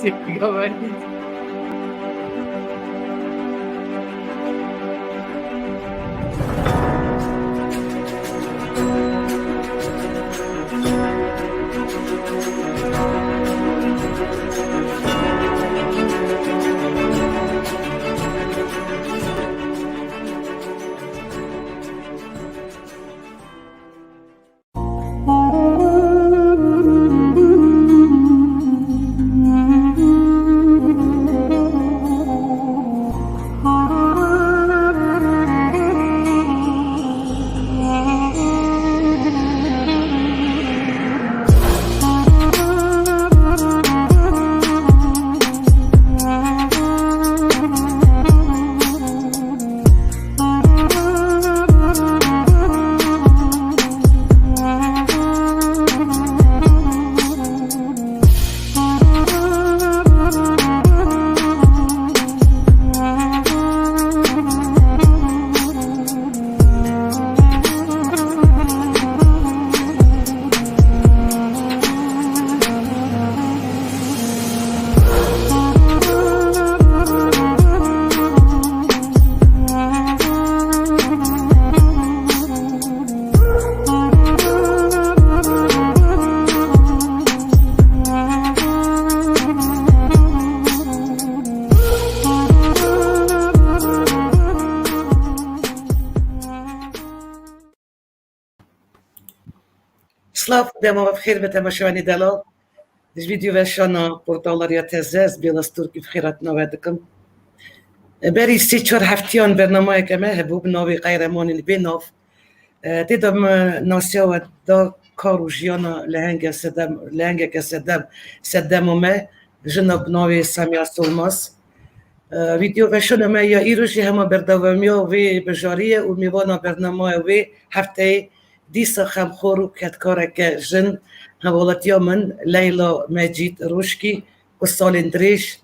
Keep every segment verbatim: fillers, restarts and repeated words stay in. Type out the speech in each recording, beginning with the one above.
Sigabanî. Silav, dema we bi xêr be temaşevanê delal. Ji vîdeo veşana portala Riya Teze, ez Bêla Stûrkî bi xêr hatina we dikim. Berî sê çar heftiyan bernameyeke me hebû bi navê Qeyremanên Bênav. E, tê de me nasiya we da kar û jiyana lehenge sedem, lehengeke sedem, sedema me, jina bi navê Samiya Solmaz. E, vîdeo veşana me ya îro jî hema berdewamiya wê bejarî ye û mêvana bernamaya wê hefteyê dîsa xemxor û kedkareke jin, hevalatiya min Leyla Mecîd Rojkî, ku salên dirêj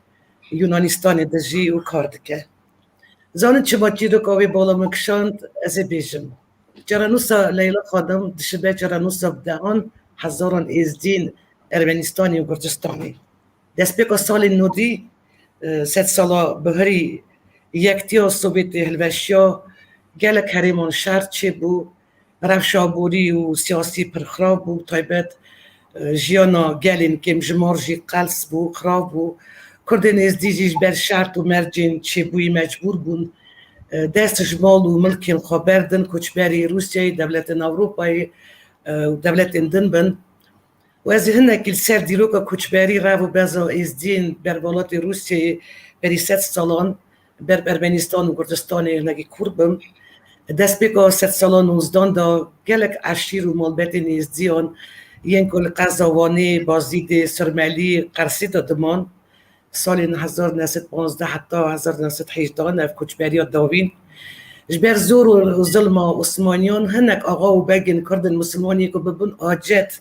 Yunanistanê dijî û kar dike. Zanin çima çîroka wê bala min kişand, ez ê bêjim. Çarenûsa Leyla Xanim dişibe çarenûsa bi dehan hezaran êzdîn Ermenistanê û Gurcistanê. Destpêka salên nodî, e, sedsala bihirî yektiya Sovyetê hilweşiya, gelek herêman şer çêbû, rewşa aborî û siyasî pir xirab bû, taybet, e, jiyana gelên kêmjimar jî qels bû, xirab bû. Kurdên êzdî jî ji ber şert û mercên çêbûyî mecbûr bûn, e, dest ji mal û milkên xwe berdin, koçberî Rûsyayê, dewletên Ewropayê, e, û dewletên din bin. Û ez ê hinekî li ser dîroka koçberî, rev û beza êzdiyên ber welatê Rûsyayê berî sed salan ber bi Ermenistan û Gurcistanê hinekî kûr bim. Destpêka sedsalan nozdan de gelek eşîr û malbetên êzdiyan yên ku li qeza Wanê, Bazîdê, Surmelî, Qersê de diman, salên hezar neh sed panzdeh heta hezar neh sed hejdehan ev koçberiya dawîn. Ji ber zor û zilma Osmaniyan hinek axa û begên Kurdên Misilman yê ku bibin acet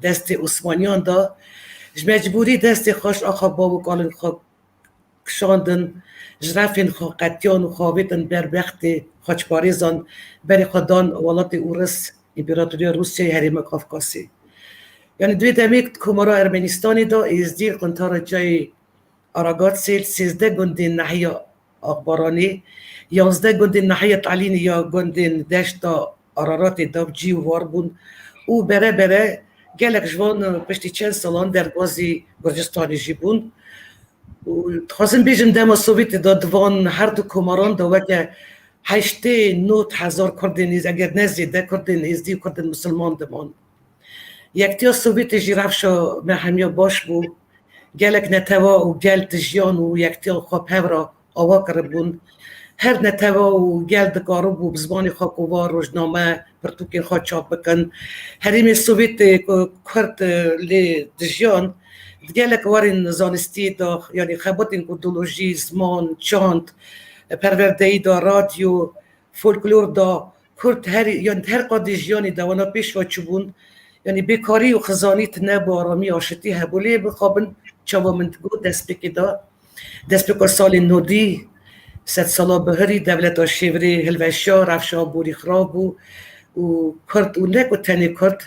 destê Osmaniyan de, ji mecbûrî destê xwe ji axa bav û kalên xwe kişandin, ji refên xwe qetiyan û xwe avêtin ber bextê xaçparêzan, berê xwe dan welatê Ûris, Împaratoriya Rûsyayê, Herêma Kafkasê. Yanî di wê demê Komara Ermenistanê de êzdî li Qintara Cayê Aragatsê, sêzdeh gundên nahiya Axbaranê, yanzdeh gundên nahiya Talînê ya gundên deşta Araratê de bi cî û war bûn û bere bere gelek ji van piştî çend salan derbazî Gurcistanê jî bûn. Û dixwazim bêjim dema Sovyetê de di van her du komaran de weke heştê nod hezar Kurdên êz-, eger ne zêde, Kurdên êzdî û Kurdên misilman diman. Yektiya Sovyetê jî rewşa me hemiya baş bû. Gelek netewa û gel dijiyan û yektiya xwe bi hev re awa kiribûn. Her netewa û gel dikaribû bi zimanê xwe kova rojname, pirtûkên xwe çap bikin. Herêmê Sovyetê ku Kurd, e, lê dijiyan, di gelek warên zanistî de, yanî xebatên kurdolojî, ziman, çand, perwerdeyî de, radyo, folklor de, Kurd her, yanî her qadê jiyanê de wana pêş ve çûbûn. Yanî bêkarî û xizanî tune bû, aramî aşitî hebû. Lê mixabin çawa min digot destpêkê de, destpêka salên nodî, sedsala bihirî, dewleta şêvirê hilweşiya, rewşa aborî xirab bû û Kurd û ne ku tenê Kurd,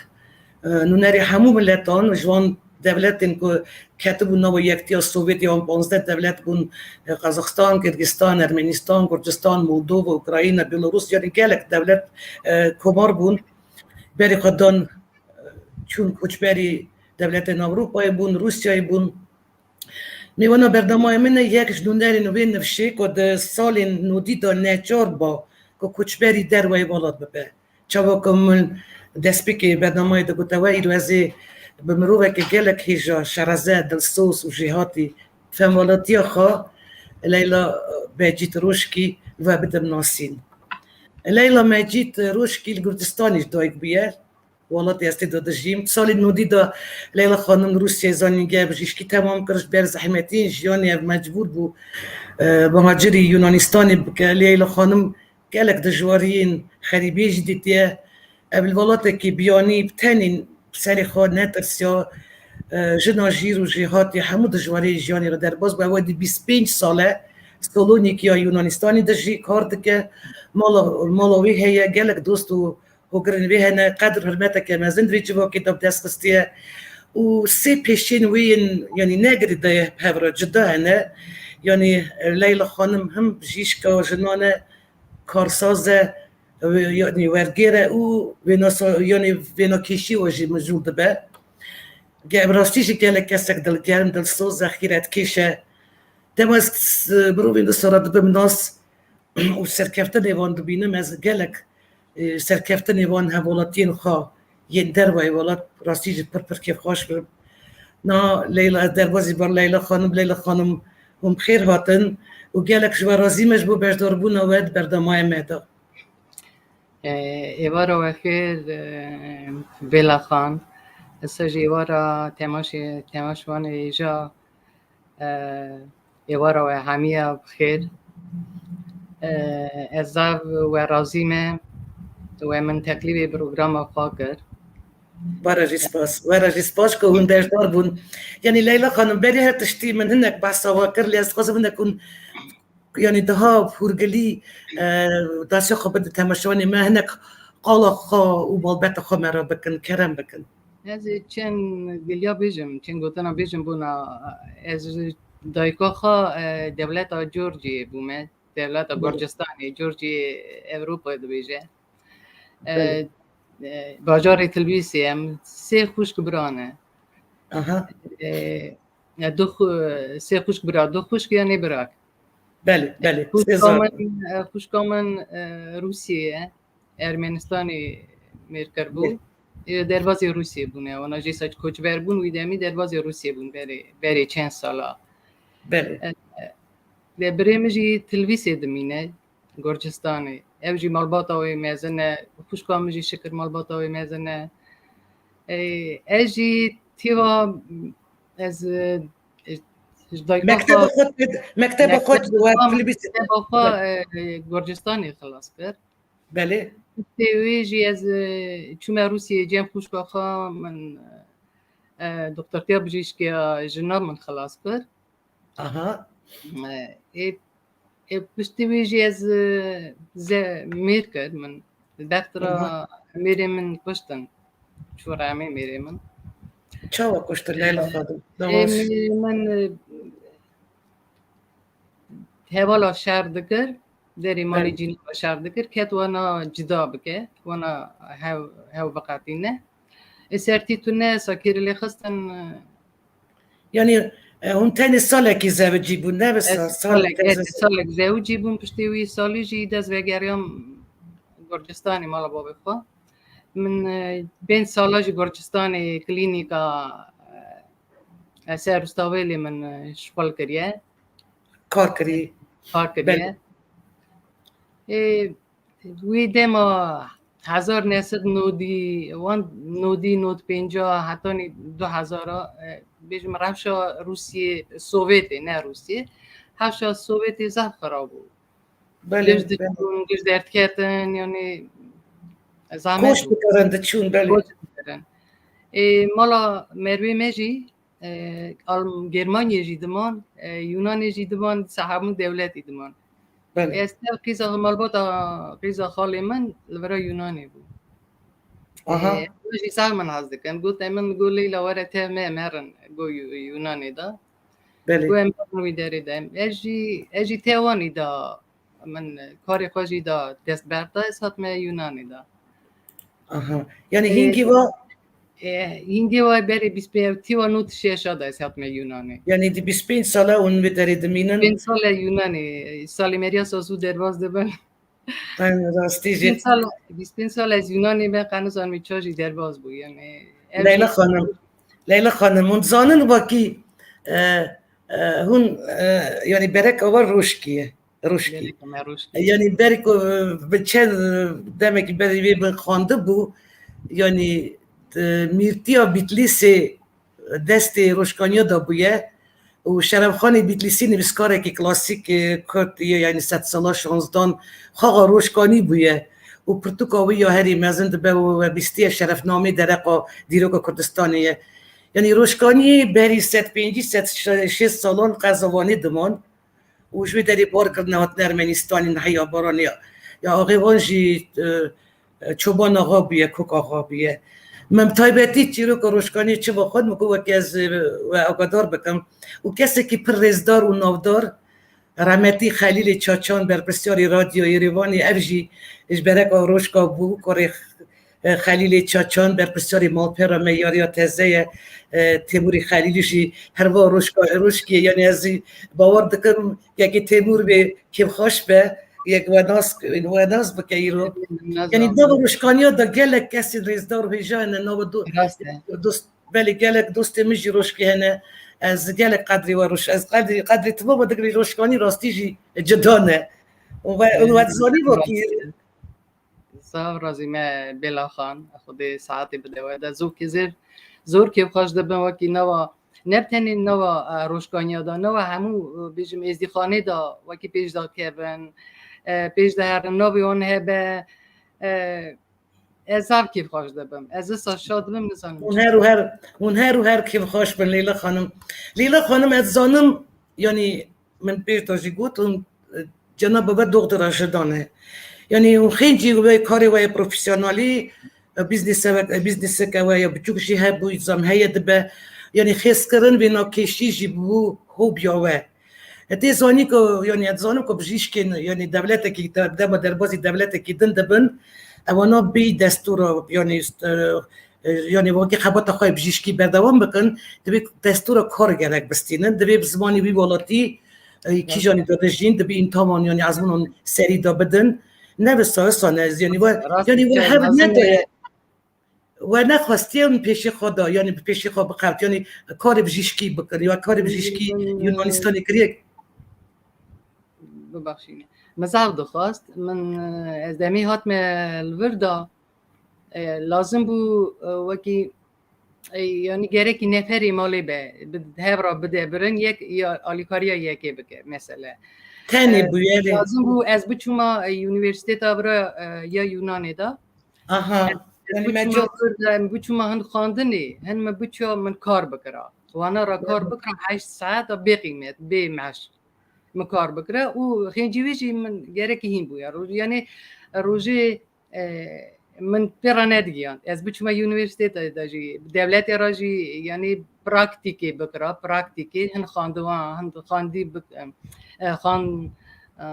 e, nûnerê hemû miletan ji wan dewletên ku ketibûn nava Yektiya Sovyetê, an panzdeh dewlet bûn, e, Qazaxistan, Kirgistan, Ermenistan, Gurcistan, Moldova, Ukrayna, Belarus, yanî gelek dewlet, e, komar bûn. Berê xwe dan, e, çûn koçberî dewletên Ewropayê bûn, Rûsyayê bûn. Mêwana bernameyê min e, yek ji nûnerên wê nifşê ku di salên nodî de neçar ba ku koçberî derweyî welat bibe. Çawa ku min destpêkê bernameyê de gote we, îro ez ê bi miroveke gelek hêja, şereze, dilsoz û jêhatî, femwelatiya xwe Leyla Mecîd Roşkî ve bidim nasîn. Leyla Mecîd Roşkî li Gurcistanê ji dayik bûye. Welatê ez tê de dijîm. Salên nodî de Leyla Xanim li Rûsyayê zanîngeh bijîşkî temam kir, ji ber zehmetiyên jiyanê ev mecbûr bû, e, muhacirî Yunanistanê bike. Leyla Xanim gelek dijwariyên xerîbiyê jî dîtiye. Ev li welatekî biyanî bi tenê bi serê xwe netirsiya, e, jina jîr û jêhatî hemû dijwariyên jiyanê re derbas bû. Ew êdî bîst pênc sal e Salonîkiya Yunanistanê dijî, kar dike. Mala, mala wê heye, gelek dost û hogirên wê hene, qedr hurmeteke mezin di vê civakê de bi dest xistiye. Û sê pêşiyên wê yên, yanî ne girêdayî hev re, cuda hene. Yanî Leyla Xanim him bijîşka jinan e, karsaz e, yanî wergêr e û wênasa-, yanî wênakêşî we jî mijûl dibe. Ge-, bi rastî jî gelek kesek dilgerm, dilsoz e, xîretkêş e. Dema ez mirovên wisa re dibim nas, û serkeftinê wan dibînim, ez gelek, e, serkeftinê wan hevalatiyên xwe yên dervayê welat rastî jî pir pir kêfxweş bibim. Na Leyla, ez derbazî bar Leyla Xanim, Leyla Xanim hûn bi xêr hatin û gelek ji we razî me ji bo beşdarbûna we di bernameyê me de. E, êvara we xêr, e, Bêla Xan. Esa jî êvara temaşê-, temaşevanê hêja, e, êvara we hemiya bi xêr. E, ez zav we razî me, we min teklîfê programa xwe kir. Were jî spas. Were jî spas ku hûn beşdar bûn. Yanî Leyla Xanim, berî her tiştî min hinek behsa we kir, lê ez dixwazim hinek hûn, yanî daha hûrgilî, e, dasiya xwe bidin temaşevanê me, hinek qala xwe û malbeta xwe me re bikin, kerem bikin. Ez ê çend giliya bêjim, çend gotina bêjim bona, ez ji dayika xwe, e, dewleta Georgiyê bûme, dewleta Belê. Gurcistanê, Georgiyê Ewropayê dibêje. E, Belê. e, bajarê Tilbîsê em sê xwişk bira ne. Aha. E, e, du xwe-, sê xwişk bira, du xwişk yanê birak. Belê, belê. Xwişka Sêzar. min, e, xwişka min, e, Rûsiyê ye. Ermenistanê mêr kiribû. Belê. E, derbazê Rûsiyê bûne. Wana jî saç koçber bûn, wî demî derbazê Rûsiyê bûn berê, berê çend sala. Belê. E, e, birê min jî Tilvîsê dimîne, Gurcistanê. Ev jî malbata wê mezin e, xwişka min jî şikir malbata wê mezin e. E, ez jî tîva, ez, e, ji dayika Mekteba xwe, xwe tê-, mekteba xwe mekteba we xwe, Tilvîsê. mekteba xwe, e, Gurcistanê xilas kir. Belê. Piştê wê jî ez, e, çûme Rûsiyê cem xwişka xwe, min, e, doktortiya bijîşkiya jina min xilas kir. Aha. E, ê, ê, piştî wê jî ez, e, ze-, mêr kir min. Dextra Aha. mêrê min kuştin. Çû remê mêrê min. Çawa kuştin Leyla Xanim? Ê, Dewas. min, min, e, hevala şer dikir. Derê malê Belê. cînê xwe şer dikir, ket wana cida bike, wana hev, hev biqetîne. Ê sertî tune, sakîrê lê xistin, e, Yanî, e, hûn tenê salekî zewicî bûn, ne wisa? ez Salek, salek, ez ez salek zewicî bûn, piştî wî salî jî dest vegeriyam Gurcistanê mala bavê xwe. Min, e, pênc sala jî Gurcistanê klînîka, e, ser Rûstavêlê min, e, şixul kiriye. Kar kirî. Kar kiriye. Belê. Ê, wî dema hezar neh sed nodî, wan nodî, nod pênca, hetanî du hezara, e, bêjim rewşa Rûsiyê, Sovyetê, ne Rûsiyê, hewşa Sovyetê zehf xirab bû. Belê, Giş belê. diçûn, giş derdiketin, yanî zehmet Koç bû. dikirin, diçûn, belê. Koç dikirin. Ê, mala mervê me jî, e, Alm-, Germanyê jî diman, e, Yunanê jî diman, dîsa hemû dewletî diman. Belê. Ez tev qîza malbata, qîza xalê min li vira Yunanê bû. Aha. Ê, jî sağ min hez dikin. Got, em min, got, Leyla, were te me, em herin, got, Yu-, Yunanê de. Belê. Got, em herin wî derê de. Ez jî, ez jî te wanî da, min karê xwe jî da dest berda, ez hatime Yunanê de. Aha. Yani hingî va E, hingê wa berê bîst pênc, tîwa nod şeşa da ez hatime Yunanê. Yani di bîst pênc sala hûn vê derê dimînin. Pênc sal e Yunanê, salê meriya sazû derbas dibin. Em rastî jî. Pênc sal, bîst pênc sal ez Yunanê me, qe nizanî ça jî derbas bû, yani. Ev Leyla jî- Xanim, Leyla Xanim, hûn zanin vakî, e, e, hûn, e, yani berek ava rojkî ye. Rojkî. Gerek me rojkî. Yani berî ku, e, bi çend, e, demekî berî vê bi xwendibû, yani, e, mîrtiya Bîtlîsê destê rojkaniya de bûye û Şerefxanê Bîtlîsî nivîskarekî klasîk, e, Kurd ye, yani sedsala şanzdan xaxa rojkanî bûye û pirtûka wî ya herî mezin dibe û we bîstiye şerefnamê dereqa dîroka Kurdistanê ye. Yani rojkaniyê berî sed pêncî, sed şêst salan qeza Wanê diman û ji wê derê bar kirine hatine Ermenistanê, niha ya baranê ya. Ya Axêvan jî, e, e, Çoban Axa bûye, Kok Axa bûye. Min bi taybetî çîroka rojkaniyê çi vexwend, min ku wekî ez, e, we agadar bikim. Û kesekî pir rêzdar û navdar, rehmetî Xelîlê Çaçan, berpirsyarê Radyo Yerêvanê, ev jî ji bereka rojka bû, kurê, e, Xelîlê Çaçan, berpirsyarê malpera me, yariya teze ye, e, Têmûrê Xelîlî jî herva rojka, rojkê, yani ez jî bawer dikim, yekê Têmûr bê kêfxweş be, yek we nas, we nas bike îro. Yani nava rojkaniya da gelek kesên rêzdar û hêja hene, nava do-, Rast e. dost, belê gelek dostê min jî rojkê hene. Ez gelek qedrê we roj-, ez qedrê, qedrê tiva ve digirî rojkanî rastî jî cida ne. Û we, û we dizanî vakî. Sax razî me Bêla Xan, Xwedê saetê bide we de. Zokê zêr, zor kêfxweş dibin wekî nava, ne bi tenê nava, e, rojkaniya da, nava hemû, e, bêjim êzdîxanê da wekî pêş da kevin, e, pêş de herin, navê wan hebe, e, ez zaf kêfxweş dibim. Ez wisa şad bim, nizanim. Hûn her û her, hûn her û her kêfxweş bin Leyla Xanim. Leyla Xanim, ez zanim, yani min pêş de jî got, hûn, e, cenaba we doxdira jidan e. Yani hûn xêncî we karê we yê profesyonelî, e, bîznese we, e, bîzneseke we ya biçûk jî hebû, zam heye dibe. Yani xêzkirin vê nakêşî jî bû hobiya we. E, tê zanî ku, yani ez zanim ku bijîşkên, yani dewletekî, de-, dema derbazî dewletekî din dibin, ewana bê destûra, yani, e, e, yani wekî xebata xwe bijîşkî berdewam bikin, divê destûra kar gerek bistînin, divê bi zimanê wî welatî, e, kîjanî de dijîn, divê întaman, yani ezmûnan serî de bidin. Ne bi sawisa ne, yani we, yani we hev nedaye. We nexwestiye min pêşî xwe da, yani bi pêşî xwe bixeft, yani karê bijîşkî bikir, ya karê bijîşkî Yunanistanê kiriye. Bibaxşîne. Min zaf dixwast. Min, e, ez demê hatime li vir da, e, lazim bû, e, wekî, e, yani gerekî neferê malê be, bi hev ra bide birin, yek ya alîkariya yekê bike, mesele. Tenê bûye. Lazim bû ez biçûma, e, unîversîteta vira, e, ya Yunanê da. Aha. Ez biçûma, em biçûma hin xwendinê, hin min biçûya min kar bikira. Wana ra kar bikira heşt saeta bê qîmet, bê meş. Min kar bikira û xêncî wî jî min gerekî hîn bûya. Roj-, yani rojê, e, min pê re nedigiyand. Ez biçûma unîversîtê de, de jî, dewletê re jî, yani praktîkê bikira, praktîkê hin xandiwan, hin xandî bik-, e, xan-, e,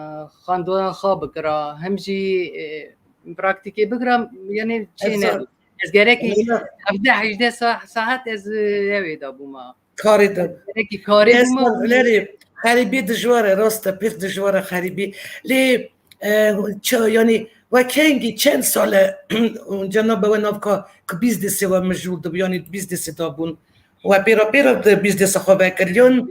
xandiwan xwe bikira, him jî, e, praktîkê bigiram, yani çê ne. Ez gerekî hevdeh hejdeh sa-, saet ez, e, ewê de bûma. Karê de. Gerekî karê bûma. Lerê xerîbî dijwar e, rast e, pir dijwar e xerîbî. Lê, e, ça-, yani we kengî çend sal e, cenaba we navka ku bîzdesê we mijûl dibû, yani bîzdesê de bûn. We pêra pêra di bîzdesê xwe vekiriyan.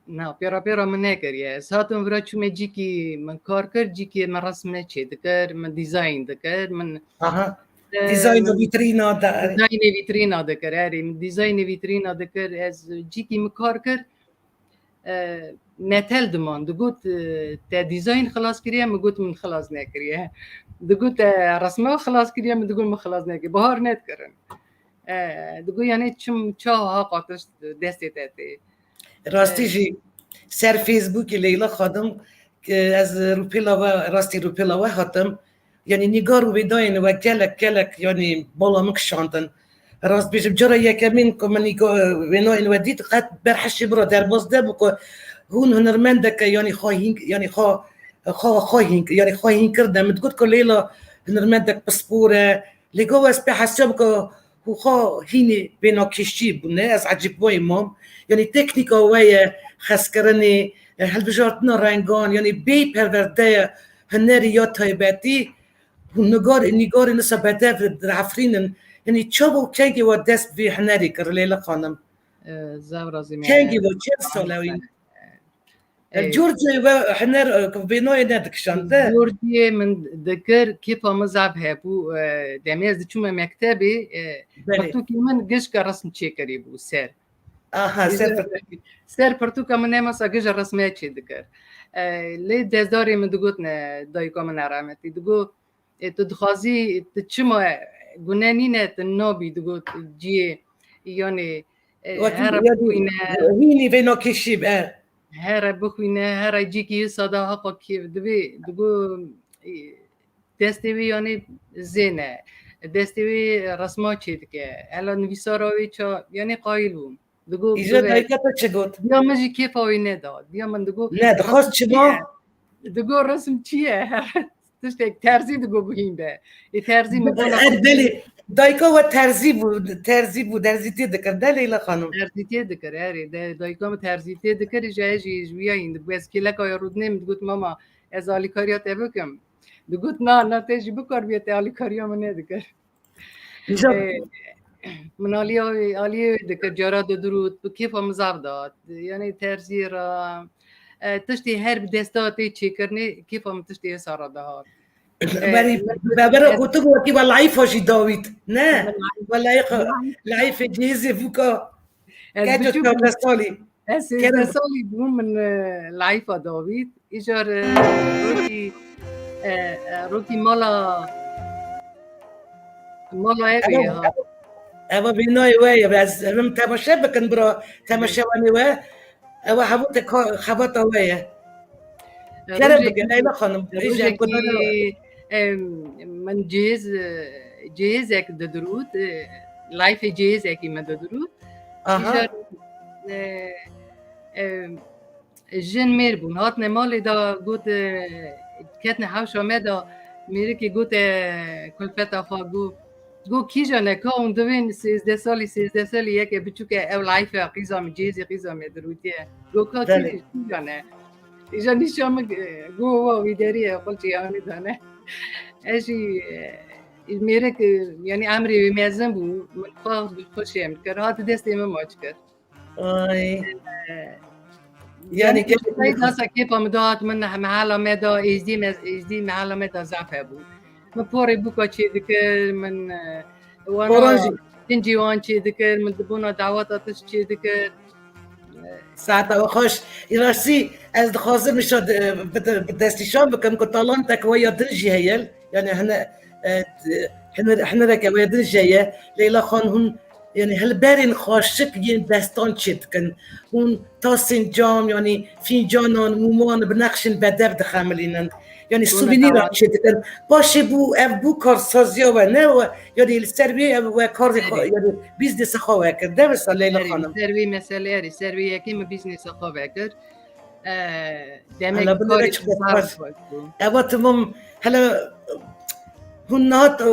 Na, pêra pêra min nekiriye. Ez hatim vira çûme cîkî min kar kir, cîkî min resme çê dikir, min dîzayn dikir, min, aha, e, dîzayna vîtrîna da. Dîzaynê vîtrîna dikir, erê, min dîzaynê vîtrîna dikir, ez cîkî min kar kir, e, netel diman, digot, e, te dîzayn xilas kiriye, min got min xilas nekiriye. Digot te resme xilas kiriye, min digot min xilas nekiriye. Bahar nedikirin. E, digot yani çim ça ha qatiş destê te tê. Rastî jî ser Facebookê Leyla Xadim, e, ez rûpêla we, rastî rûpêla we hatim. Yanî nîgar û vênayên we gelek, gelek, yanî bala min kişandin. Rast bêjim, cara yekemîn ku min nîga-, vênayên we dît, qet berhişê min re derbas nebû ku hûn hunermendeke, yanî xwe hîn, yanî xwe, xwe, xwe hîn, yanî xwe hîn kirine. Min digot ku Leyla hunermendek pispor e. Lê gava ez pê hesiyam ku hûn xwe hînê vênakêşî bûne. Ez ecîbwayî mam. Yanî teknîka we ye, xezkirinê, hilbijartina rengan, yanî bêyî perwerdeya hunerî ya taybetî, hûn nigar-, nîgarên wisa bedev diafirînin. Yanî çawa û kengî we dest bi vê hunerî kir, Leyla Xanim? Ee, Zevra Zîmê. Kengî we, çend sal e wî? Ee, Ev cor cihê we huner, e, vênayê nedikişand, de? Cor cihê min dikir, kêfa min zaf hebû. E, demê ez diçûme mektebê, e, Belê. Pirtûkê min gişka resm çêkirî bû ser. Aha, ser Gije-, pirtûkê. Ser pirtûka min nemasa gije resmê çê dikir. E, lê dezdarê min digotine, dayika min e rehmetî, digot, e, tu dixwazî, tu çima gune nîne, tu nabî, digot, ciyê, yanê, e, Wekî here yanî bixwîne. Hînî vênakêşî be. Here bixwîne, here cîkî wisa da haqa kêf dibê, digot, e, destê wê yanê zêne, destê wê resma çê dike, hela nivîsara wê ça, yanê qayîl bûm. Digo, Îja dibe, dayika te çi got? Diya min jî kêfa wî neda. Diya min digo, Ne, dixwest resim çi çima? ye? Digo, resim çi ye? Tiştek terzî digo bihîn be. Ê terzî min bona Er belê, dayika we terzî bû, terzî bû, derzîtiyê dikir, de Leyla Xanim? Terzîtiyê dikir, erê. De, dayika min terzîtiyê dikir, ji ez jî ji wîya hîn dibû. Ez kêleka ya rûdinê min digot, mama, ez alîkariya te bikim. Digot, na, na, te jî bikar bûye, te alîkariya min nedikir. Îja- Ee, min alîya wê, alîyê wê dikir, cara didirût, bi kêfa min zaf dihat. Yanî terzî re, e, tiştê her bi desta tê çêkirinê, kêfa min tiştê wisa re dihat. E, Berî, min bebera ez gotibû wekî we layfa jî dawît. Ne? Min We layfa, layfê cihêzê bûka. Ez Keco biçûk çardeh salî. Ez Kerem. sêzdeh salî bûm, min, e, layfa dawît. Îcar, e, rokî, e, e, rokî mala, mala evê Ewa, ha. ewa vênayê we ye. Ez, em temaşe bikin bira, temaşevanê we. Ewa hemû te ka-, xebata we ye. Kerem Rojekî, bikin, Leyla Xanim. Rojekî, Rojekî, em, min cihêz, e, cihêzek didirût, e, layfê cihêzekî min didirût. Aha. Îcar, e, e, jin mêr bûn. Hatine malê da got, e, ketine hewşa me da, mêrikê got, e, kulfeta xwe got, got, kîjan e, ka hûn divên sêzdeh salî, sêzdeh salî yeke biçûk e, ew layfe qîza min, cihêzê qîza me dirûtiye. Got, ka Belê. kî-, kîjan e? Îja nîşa min, e, got, wa wî derî ye, xulçê yanî dane. Ez jî, e, mêrik, e, yanî emrê wê mezin bû, min xwe bi xwe şêm dikir, hati destê min maç kir. Ay. Ee, Yanî yanî gelek sey dasa kêfa min dihat, min mehela me da, êzdî me, êzdî mehela me da zaf hebû. Min porê bûka çê dikir, min, e, wana Poran jî. kincî wan çê dikir, min dibûna daweta tişt çê dikir. Saeta we xweş. Îrastî ez dixwazim nîşa di-, bi, bi destnîşan bikim ku talantek we ya din jî heye. Yanî hine, e, di-, hine, hinereke we ya din jî heye. Leyla Xan hûn Yanî hilberên xaşik yên destan çêdikin. Hûn tasên cam, yanî fîncanan, mûman bi nexşên bedev dixemilînin. Yanî Hûn sûvînîran dawet- çêdikin. Paşê bû, ev bû karsaziya we, ne we, yanî li ser wê ev we karê xwe, Erê. yanî bîznesa xwe wekir. Dewsa Leyla Erê, Xanim. ser wê mesele erê, ser wê yekê min bîznesa xwe vekir. E, demek Hela karê binêre çi zaf xweş. xweş bû. Eva timam, hele hûn niha t-,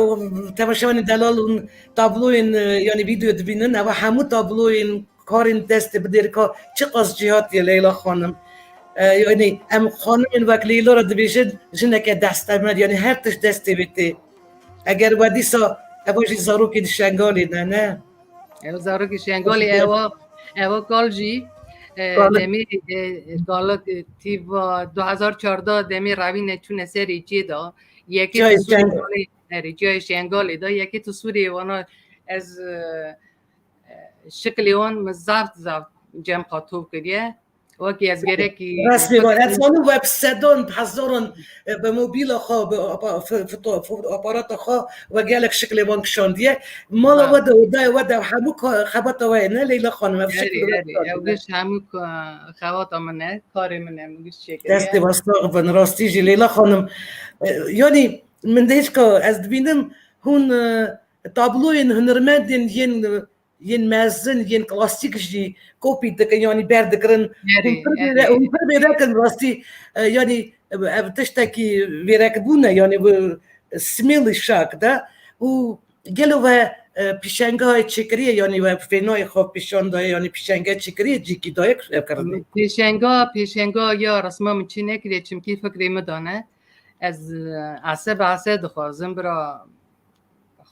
temaşevanên delal hûn tabloyên, e, yanî vîdeo dibînin, eva hemû tabloyên karên destê bi dêrika çiqas cî hatiye Leyla Xanim. E, yanî em xanimên wek Leyla re dibêjin jineke destewend, yanî her tişt destê wê tê. Eger we dîsa eva jî zarokên Şengalê ne, ne? Ew zarokê Şengalê, ewa, ewa kal jî, e, Kal. demê, e, kalak, e, tîva du hezar çardeh demê revîne çûne serê cê de. Yekê Cayê tu sûrê Şengalê. wana, erê, cayê Şengalê de. Yekê tu sûrê wana ez, e, e, şiklê wan min zaf, zaf cem xwe tov kiriye. Wekî ez gerekî Resmî wan. Ez zanim we bi sedan, bi hezaran, e, bi mobîla xwe, bi apa-, fi-, fito-, fo-, aparata xwe we gelek şiklê wan kişandiye. Mala Ha. we de, odaya we de hemû ka-, xebata we ye, ne Leyla Xanim? Ev Erê, şiklê we erê. kişandiye. Ew giş hemû ka-, xebata min e, karê min e, min giş çêkiriye. Destê we sax bin, rastî jî Leyla Xanim. E, yanî Min de hişka ez dibînim hûn, e, tabloyên hunermendên yên, yên mezin, yên klasîk jî kopî dikin, yanî berdigirin. Erê, Hûn pir erê. bêre-, hûn pir bêrekin rastî, e, yanî, e, ev tiştekî vêrekbûn e, yanî bi smêlî şak de. Û gelo ve, e, pêşengahê çêkiriyê, yanî ve fênayê xwe pêşan daye, yanî pêşenge çêkiriyê cîkî daye ev kirinê? Pêşenga, pêşenga ya resma min çê nekiriye, çimkî fikrê min dane. Ez, e, ese bi ese dixwazim, bira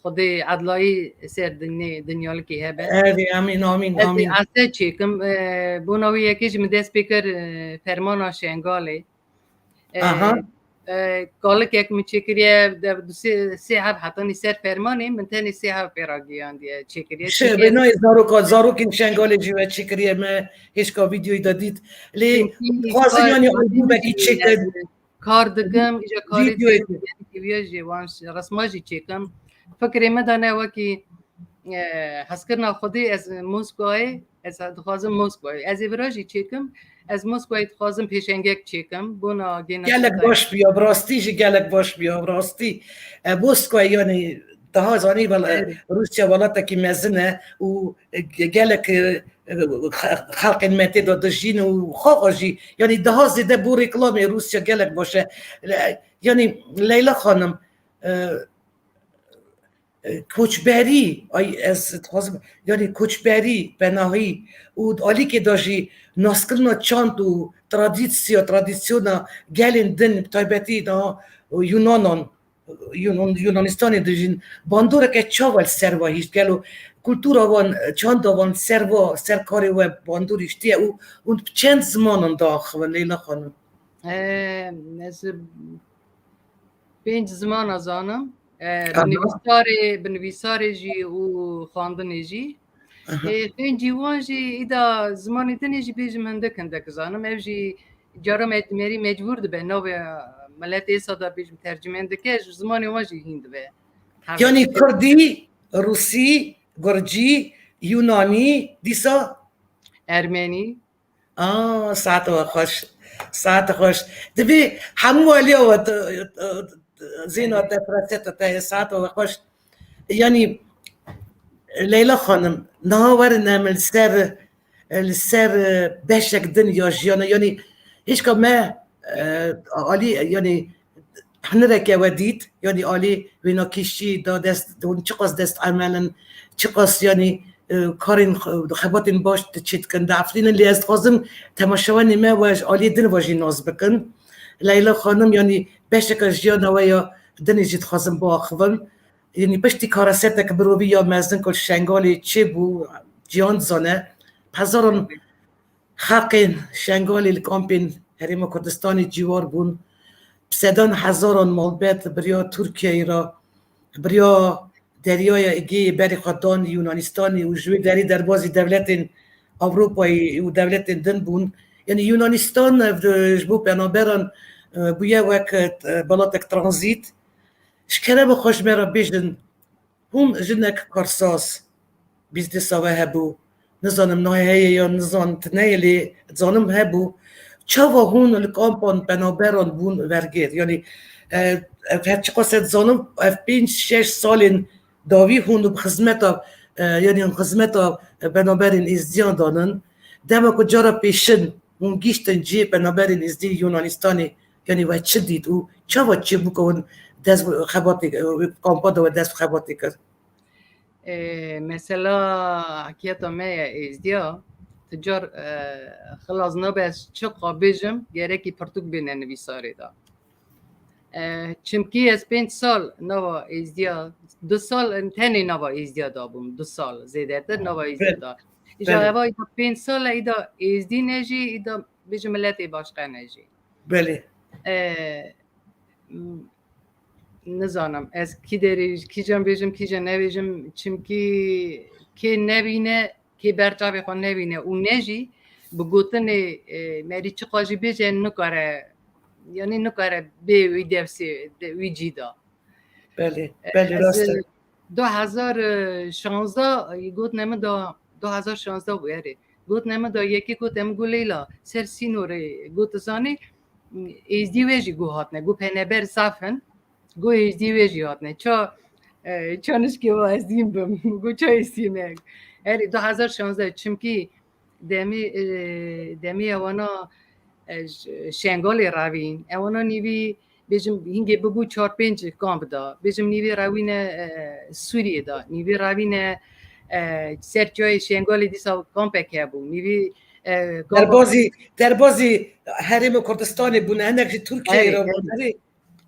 Xwedê edlayî ser dinyê, dinyalikê hebe. Erê, amîn, amîn, Ez amîn. ese çêkim. E, bona wî yekê jî min dest pê kir, e, fermana Şengalê. E, Aha. e, kalikek min çêkiriye, de, du sê, sê hev hetanî ser fermanê, min tenê sê hev pê ra giyandiye, çêkiriye. Şe, Çimkî bênayê zaroka, zarokên Şengalê jî we çêkiriye, me hêşka vîdeoyî de dît. Lê Çimkî dixwazin kar, yanî kar albûmekî çêkin. Kar dikim, îja karê Vîdeoyê têkevî jî wan ş-, resma jî çêkim. Fikrê me de ne wekî, e, hezkirina Xwedê ez Moskayê, ez dixwazim Moskayê. Ez ê vira jî çêkim, ez Moskayê dixwazim pêşengek çêkim. Bona gêna Gelek şitayê. baş biya, bi rastî jî gelek baş biya, bi rastî. E, Moskayê yanî daha zanî wela-, Evet. Rûsya welatekî mezin e û, e, ge-, gelek, e, e, xe-, xelkên me tê de dijîn û xaxa jî, yanî daha zêde bo reklamê Rûsya gelek baş e. Le-, yanî Leyla Xanim, e, e, koçberî, ay ez dixwazim, yanî koçberî, penahî û di alîkê de jî naskirina çand û tradîsya, tradîsyona gelên din, bi taybetî daha Yunanan, Yunan-, Yunanistanê dijîn, bandoreke çawa li ser ve hişt? Gelo kultura wan, çanda wan ser ve, ser karê we bandor hiştiye û hûn bi çend zimanan diaxivin, Leyla Xanim? Ee, ez pênc zimana zanim. Ee, Aha. bi nivîsarê, bi nivîsarê jî û xwendinê jî. Aha. Ê, xêncî wan jî îda zimanê dinê jî bêjim hindik hindik zanim. Ev jî cara me-, merî mecbûr dibe. Navê miletê êsa da bêjim tercümen dike, ji zimanê wan jî hîn dibe. Her Yanî tiştê. Kurdî, Rûsî, Gurcî, Yunanî, dîsa? Ermenî. Aa, saete we xweş. Saete xweş. Divê hemû aliya we t-, t-, zêna te, firaseta te, saete we xweş. Yanî, Leyla Xanim, niha werin em li ser, li ser beşek din ya jiyana, yanî hêşka me, e, alî, yanî hunereke we dît, yanî alî wênakîşî da dest, hûn çiqas dest emel in, çiqas yanî, e, karên xwe, xebatên baş çê dikin, diefirînin, lê ez dixwazim temaşevanê me we ji aliyê din ve jî nas bikin. Leyla Xanim, yanî beşeke jiyana we ya dinê jî dixwazim biaxivim. Yanî piştî karesetek mirovî ya mezin ku li Şengalê çêbû, ciyan dizane, hezaran xelkên Şengalê li kampên Herêma Kurdistanê cîwar bûn. Bi sedan hezaran malbet bi riya Tirkiyeyê re, bi riya Deryaya Egeyê berê xwe dan Yunanistanê û ji wê derê derbazî dewletên Ewropayê û dewletên din bûn. Yanî Yunanistan ev, e, ji bo penaberan, e, bûye wek, e, welatek tranzît. Ji kerema xwe ji me re bêjin, hûn jinek karsaz, bîzdêsa we hebû, nizanim niha heye yan nizan tune ye, lê dizanim hebû. Çawa hûn li kampan penaberan bûn vergêr? Yanî, e, ev her çiqas ez dizanim, ev pênc şeş salên dawî hûn bi xizmeta, e, yanî hûn xizmeta penaberên êzdiyan danin. Dema ku cara pêşin hûn gihîştin cihê penaberên êzdî Yunanistanê, yanî we çi dît û çawa çêbû ku hûn dest bi xebatê, kampa de we dest bi xebatê kir? E, mesela hekiyeta me ye êzdiya, tu car, e, xilas nabe ez çiqa bêjim, gerekî pirtûk bêne nivîsarê de. E, çimkî ez pênc sal nava êzdiya, du sal tenê nava êzdiya da bûm, du sal, zêdetir nava êzdiya Belê. da. Îja Belê. eva îda pênc sal e, îda êzdî ne jî, îda bêjim miletê başqe ne jî. Belê. E, m-, nizanim, ez kî derê, kîjan bêjim, kîjan nebêjim, çimkî kê nebîne, kê ber çavê xwe nebîne û ne jî bi gotinê, e, merî çiqa jî bêje, nikare, yanî nikare bê wî dersê, de, wî cî de. Belê, E, belê, ez, rast e. du hezar şanzdeh gotine min da, du hezar şanzdeh bû, erê. Gotine min da, yekê gote min, got, Leyla, ser sînorê, got, zanî, êzdî wê jî got hatine, got, peneber zaf in. Go êzdî wê jî hatine. Ça, e, ça nişkê wa ez dîn bim. Go ça êzdî me. Herî du hezar şanzdeh, çimkî demî, e, demî ewana, e, j-, Şengalê revîn. Ewana nîvî, bêjim, hingê bibû çar pênc kamp da. Bêjim, nîvî rewîne, e, Sûriyê da. Nîvî rewîne, e, ser çiyayê Şengalê dîsa kampek hebû. Nîvî, e, kampa Derbazî, derbazî Herêma Kurdistanê bûne, hinek jî Tirkiyeyê Erê, re bûn. Erê.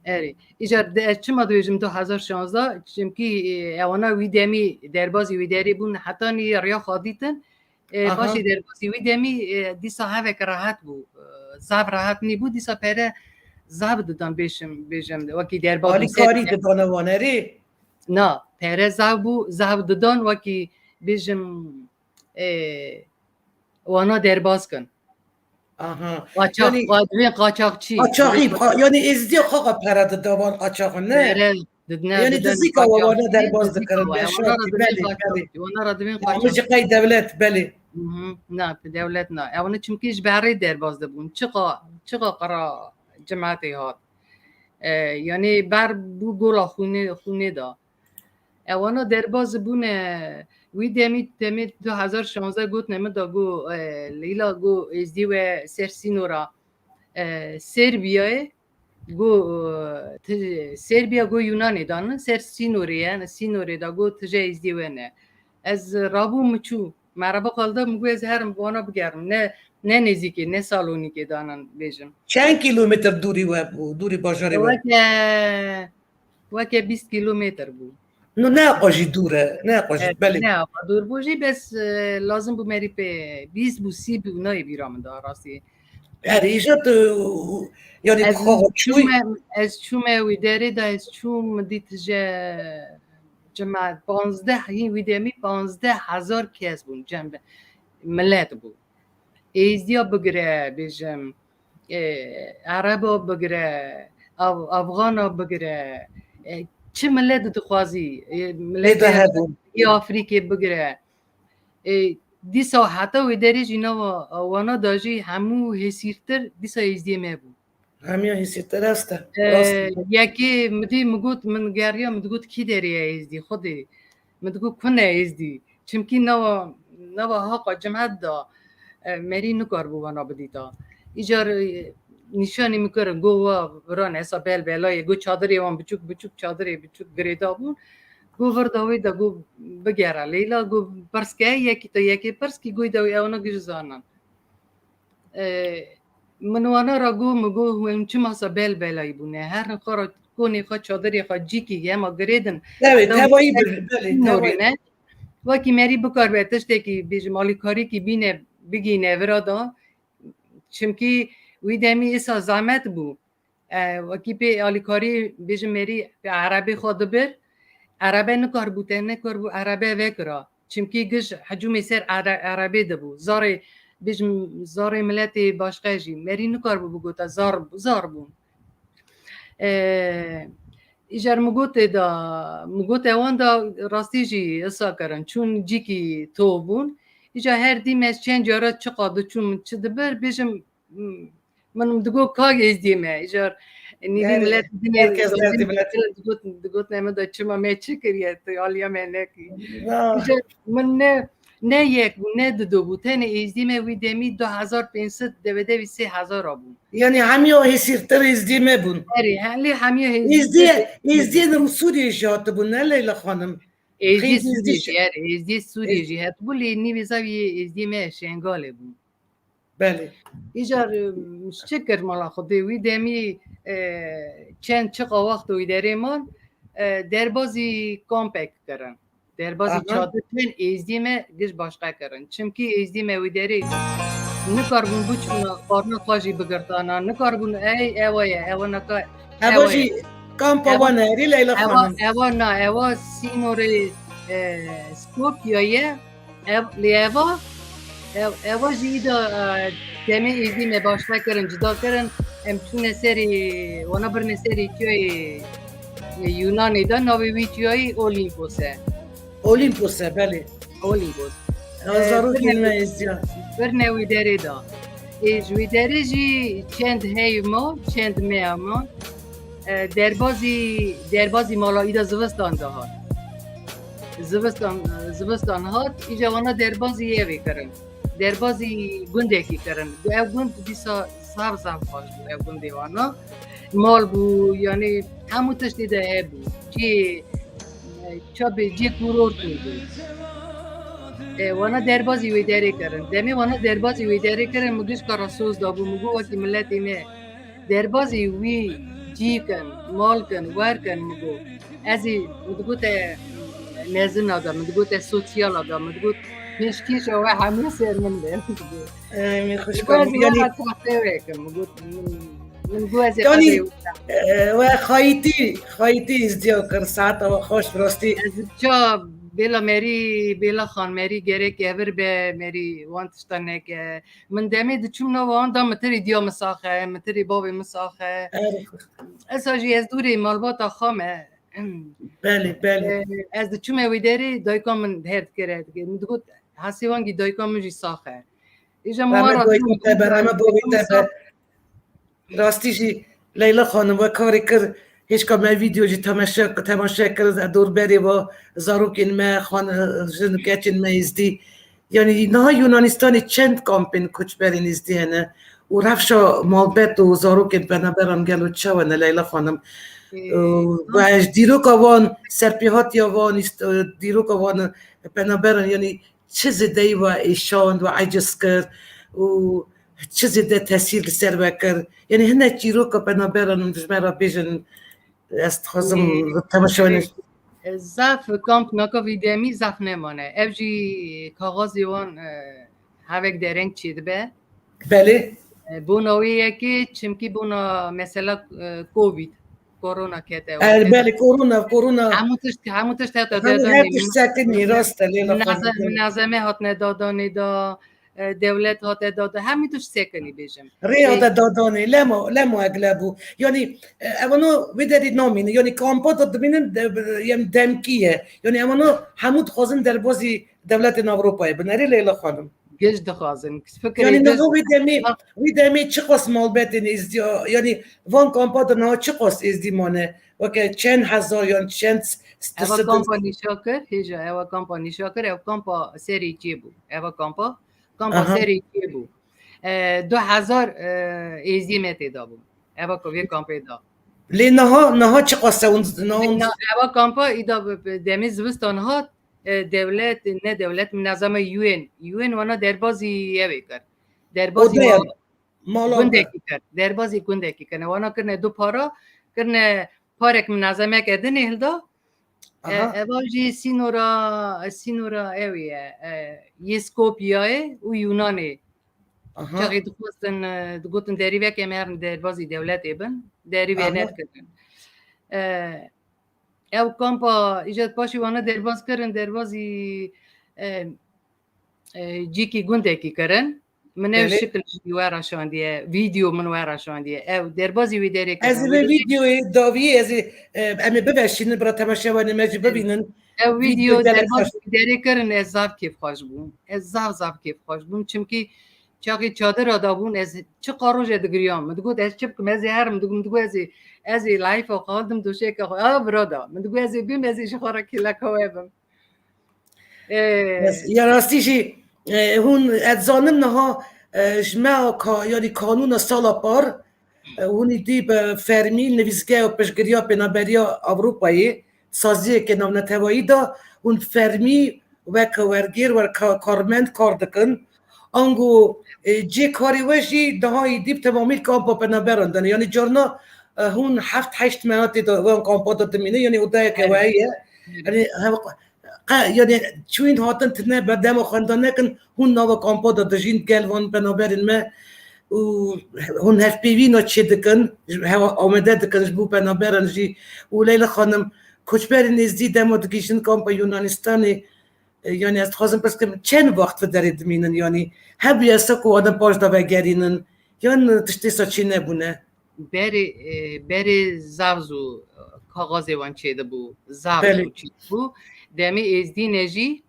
Erê. Îcar de, ez çima dibêjim du hezar şanzdeh? Çimkî, e, ewana wî demî derbazî wî derê bûn, heta nî riya xwe dîtin. E, Aha. Paşê derbazî wî demî, e, dîsa hevek rehet bû. E, zaf rehet nîbû, dîsa pere zaf didan bêjim, bêjim, wekî derbazî ser Alîkarî didane wan, erê? Na, pere zaf bû, zaf didan, wekî bêjim, e, wana derbaz kin. Aha. Qaçax, Yani, qa-, divê qaçaxçî. Qaçaxî, qa-, yani êzdiya xwe pere dida wan qaçaxin, ne? Pere didine, Yani didin dizîka we qaçaxçî, wana derbaz dizîka dikirin, we. Wana ra beşartî, divê belê, belê. qaçaxçî, wana ra divê Ama qaçaxçî. Ji qey dewlet, belê. Mhm, na, dewlet na. Ew ne çimkî ji berê derbaz dibûn. Çiqa, çiqa qira cemaetê hat. E, yani ber bû gola xûnê, xûnê da. Ewana derbaz bûne, wî demî, demê du hezar şanzdeh gotine min da, got, e, Leyla, got, êzdî we ser sînora, e, Serbiyayê, got, e, ti-, Serbiya, got, Yunanê da, ne ser sînorê ye, ne sînorê da, got, tije êzdî we ne. Ez rabûm, min çû. Merhaba xalda, min got, ez herim wana bigerim. Ne, ne nêzîkê, ne Salonîkê danan bêjim. Çend kîlometr dûrî we bû, dûrî bajarê we? Weke Weke bîst kîlometr bû. No, ne qajî dûr e, ne qajî, Evet, belê. Ne apa dûr bû jî, bes, e, lazim bû merî pê bîst bû, sî bû, nayê bîra min da rastî. Erê, îja tu, yani, Ez xwe çûyî. çûme, ez çûme wî derê de, ez çûm, min dît je cemaet, panzdeh, hîn wî demî panzdeh hezar kes bûn, cem, milet bû. Êzdiya bigire, bêjim, e, Ereba bigire, Af-, Afxana bigire, e, çi milet dixwazî, e, miletê Lê de hebûn. Afrîkê bigire. E, dîsa heta wê derê jî nava wana da jî hemû hêsîrtir dîsa Êzdiyê me bû. Hemiya hêsîrtir rast e, Ee, rast e. Yekê min dî, min got, min geriya, min digot, kî derê ye Êzdî, Xwedê? Min digot, ku ne Êzdî? Çimkî nava, nava haqa cemaet da, e, merî nikaribû wana bidîta. Îcar, e, nîşanî min kirin, got, wa viran esa bel belayê, got, çadirê wan biçûk, biçûk, çadirê biçûk girêda bûn. Got, vir da wê de, got, bigere Leyla, got, pirs ke, yekî te yekê pirs kî, got, da wê ewana giş zanin. E, min wana ra got, min got, hûn çima sa bel belayî bûne? Herin xwe ra konê xwe, çadirê xwe, cîkî hema girêdin. Tevayî bir, belê, tevayî. Wekî merî bikaribe tiştekî, bêjim, alîkarîkî bîne, bigîne vira da. Çimkî wî demî îsa zehmet bû. E, wekî pê alîkarî bêjim merî pê erebê xwe dibir. Erebe nikaribû te, nikaribû erebe vekira. Çimkî giş hicûmê ser ere-, erebê dibû. Zarê, bêjim, zarê miletê başqe jî. Merî nikaribû bigota zar, zar bûn. E, îcar min gotê da, min gotê wan da rastî jî isa kirin. Çûn cîkî tov bûn. Îcar her dîm ez çend cara çiqa diçûm, çi dibir, bêjim, Hmm. Min digot, ka Êzdiyê me, îcar nîvî Yani, milet dinê herkes derdê milet. Digot, digot ne min da çima me çi kiriye, tu aliya me nekî. Ya. Îcar min ne, ne yek bû, ne dido bû, tenê Êzdiyê me wî demî du hezar pênc sed, dewe devî sê hezar a bûn. Yani hemiya hêsîrtir Êzdiyê me bûn. Erê, he-, lê hemiya Êzdiyê Êzdiyê, Êzdiyê li Sûriyê jî hatibûn, ne Leyla Xanim? Êzdiyê Xeyr Sûriyê Êzdiyê jî, jî. Erê, Êzdiyê Sûriyê Ê- jî hetibû, lê nîvê zaviyê Êzdiyê me Şengalê bûn. Belê. Îcar, e, çi kir mala Xwedê wî demî, e, çend çiqa wexto wî derê man, e, derbazî kampek kirin. Derbazî Aha. çadir çend Êzdiyê me giş başqe kirin. Çimkî Êzdiyê me wî derê nikaribûn biçûna, xwarina xwe jî bigirtana, nikaribûn ey, ewa ye, ewa naka, Eva ewa jî ye. Kampa Ewa, wan e, erê Leyla ewa, Xanim. Ewa na, ewa sînorê, e, Skopya ye. Ev, lê eva, ev, eva jî îda, e, demê êdî me başqe kirin, cida kirin. Em çûne serê, wana birine serê çiyayê, e, Yunanê de, navê wî çiyayê Olimpos e. Olimpos e, belê. Olimpos. E, zarokên me êzdiya. Birine wî derê da. Ê, ji wî derê jî çend heyv ma, çend meya ma. Derbazî, derbazî mala î de zivistan de hat. Zivistan, zivistan hat, îca wana derbazî yê vê kirin. Derbazî gundekî kirin. Ev gund dîsa zaf zaf xweş bû, ev gundê wana. Mal bû, yanî hemû tiştê de hebû. Cê, çabê cê kûrortî bû. E, wana derbazî wê derê kirin. Demê wana derbazî wê derê kirin, min gişka re soz dabû, min got, wekî miletê me derbazî wî cî kin, mal kin, wer kin, min got. Ez ê, min digote mezina de, min digote sosyala de, min digot, pêşkêşa we hemû ser min be. Ey, min xweş Min got, ez ê yanî were taxtê wê kim, min got, min, min got ez ê Yanî, qedrê wî e, we xayîtî, xayîtî îzdiya kir, saeta we xweş, bi rastî. Ez ça bêla merî, bêla xan merî gerek evir be, merî wan tişta neke. Min demê diçûm nava wan da min tirî diya min sax e, min tirî bavê min sax e. Er, Esa jî ez dûrê malbata xwe me. Belê, belê. E, ez diçûme wê derê, dayika min her dikir, her dikir. Min digot, hesê wangî dayika min jî sax e. Îja min Rehmet wara dayika te ber, rehmet bavê te ber. Rastî jî Leyla xanim we karê kir, hêşka me vîdeo jî temaşe, temaşe kir, e, dorberê ve zarokên me, xan, jin û keçên me êzdî. Yanî niha Yunanistanê çend kampên koçberên êzdî hene û rewşa malbet û zarokên penaberan gelo çawa ne Leyla xanim? Ee, Û we ji dîroka wan, serpêhatiya wan, îst-, dîroka wan penaberan, yanî çi zêdeyî we êşand, we eciz kir û çi zêde tesîr li ser we kir? Yanî hinek çîroka penaberan ji me re bêjin, ez dixwazim Ee, temaşevanên. Zaf kamp naka vî demî zaf nemane. Ev jî kaxazê wan, e, hevek dereng çêdibe. Belê. E, bona wê yekê, çimkî bona mesela, e, Covid, korona kete. Er, belê, korona, korona. Hemû tişt, hemû tişt hate Hemû dadanê. her tişt sekinî, rast e, Leyla xanim. Minazeme hatine dadanê da, e, dewlet hate dada, hemû tişt sekinî bêjim. Rê E, hate dadanê, lema, lema egle bû. Yanî, e, evano wê derî namîne. Yanî kampa da dimînin, de, yem demkî ye. Yanî evano hemû dixwazin derbazî dewletên Ewropayê bin. Erê Leyla xanim. Giş dixwazin. Fikirê Yanî giş niha wî demê, wî demê çiqas malbetên êzdî, yanî van kampa de niha çiqas êzdî mane? Weke çend hezar yan çend s-, Eva s-, kampa nîşa kir, hêja, eva kampa nîşa kir, ev kampa serê çê bû. Eva kampa, kampa Aha. serê çê bû. E, du hezar, e, êzdî me tê da bû. Eva ku vê kampê da. Lê niha, niha çiqas e hûn, niha hûn Na, eva kampa îda bi, bi demê zivistan hat, e, dewlet, ne dewlet, minazeme U N. U N wana derbazî evê kir. Derbazî Odeya, ma-, mala gundekî kir. Derbazî gundekî kirine. Wana kirine du para, kirine parek minazemek edinê hilda. E, Aha. eva jî sînora, sînora ew ye, e, yê Skopyayê û Yunanê. Aha. Çaxê dixwestin, e, digotin derî veke em herin derbazî dewletê bin. Derî vê Aha. nedikirin. E, Ew kampa îja paşî wana derbaz kirin, derbazî, e, e, cîkî gundekî kirin. Min ew Belê. şikil jî we re şandiye, vîdeo min we re şandiye. Ew derbazî wî derê kirin. Ez vê vîdeoyê dawiyê ez ê, e, em ê biveşînin, bira temaşevanê me jî bibînin. Ew Vîdeo vîdeo gelek derbazî xweş. wî derê kirin, ez zaf kêfxweş bûm. Ez zaf zaf kêfxweş bûm. Çimkî Çaxê çadira da bûn, ez çiqa roje digiriyam. Min digot, ez çi bikim, ez ê herim, digot, min digot, ez ê, ez ê leyfa xwe hildim doşeke xwe. A, vira da. Min digot, ez ê bim, ez ê ji xwe re kêleka we bim. Ee, Bes, ya rastî jî, e, hûn, ez zanim niha, e, ji me a ka-, yanî kanûna sala par, e, hûn îdî bi fermî nivîsgeha piştgiriya Pênaberiya Ewropayê, saziyeke navnetewayî de hûn fermî weke wergêr, weke ka-, karmend kar dikin. Ango, e, cê karê we jî daha êdî bi temamî li kampa penaberan de ne. Yanî carna, e, hûn heft heşt meha tê de wan kampa de dimînin, yanî odayeke Evet. we heye. Evet. Yanî hev-, qe-, yanî çûyîn hatin tine berdema xwenda nekin, hûn nava kampa de dijîn gel van penaberên me û hûn hevpeyvîna çê dikin, ji hewa amade dikin ji bo penaberan jî. Û Leyla xanim, koçberên êzdî dema digihîjin kampa Yunanistanê, e, yanî ez dixwazim pirs kim, çend wext vi derê dimînin? Yanî hebûye se ku wadin paş de vegerînin, yan tiştê sa çê nebûne? Berê, e, berê zaf zû, e, kaxazê wan çêdibû, zaf Belê. zû çêdibû. Demê êzdî ne jî,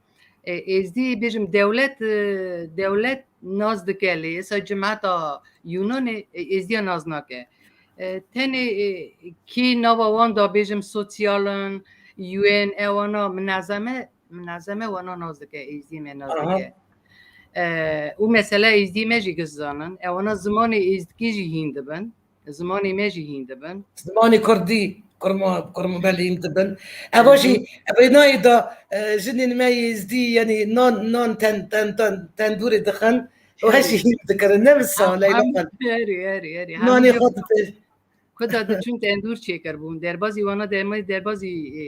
e, êzdî bêjim dewlet, e, dewlet nas dike lê, esa cimeta Yunanê, e, êzdiya nas nake. E, tenê, e, kî nava wan da bêjim sosyal in, U N, ewana minezeme, minezeme wana nas dike, êzdî me nas dike. E, û mesele êzdî me jî giş zanin. Ewana zimanê êzdkî jî hîn dibin. Zimanê me jî hîn dibin. Zimanê kurdî, kurma, kurma belê hîn dibin. Eva jî, ev ê nayê da, e, jinên me êzdî, yanî nan, nan ten, ten, ten, tendûrê dixin. Û her jî hîn dikirin, ne wisa, Leyla xan? Herî, herî, herî. Nanê xwe dite. Ku da diçûn tendûr çêkir bûn. Derbazî wana derma-, derbazî, e,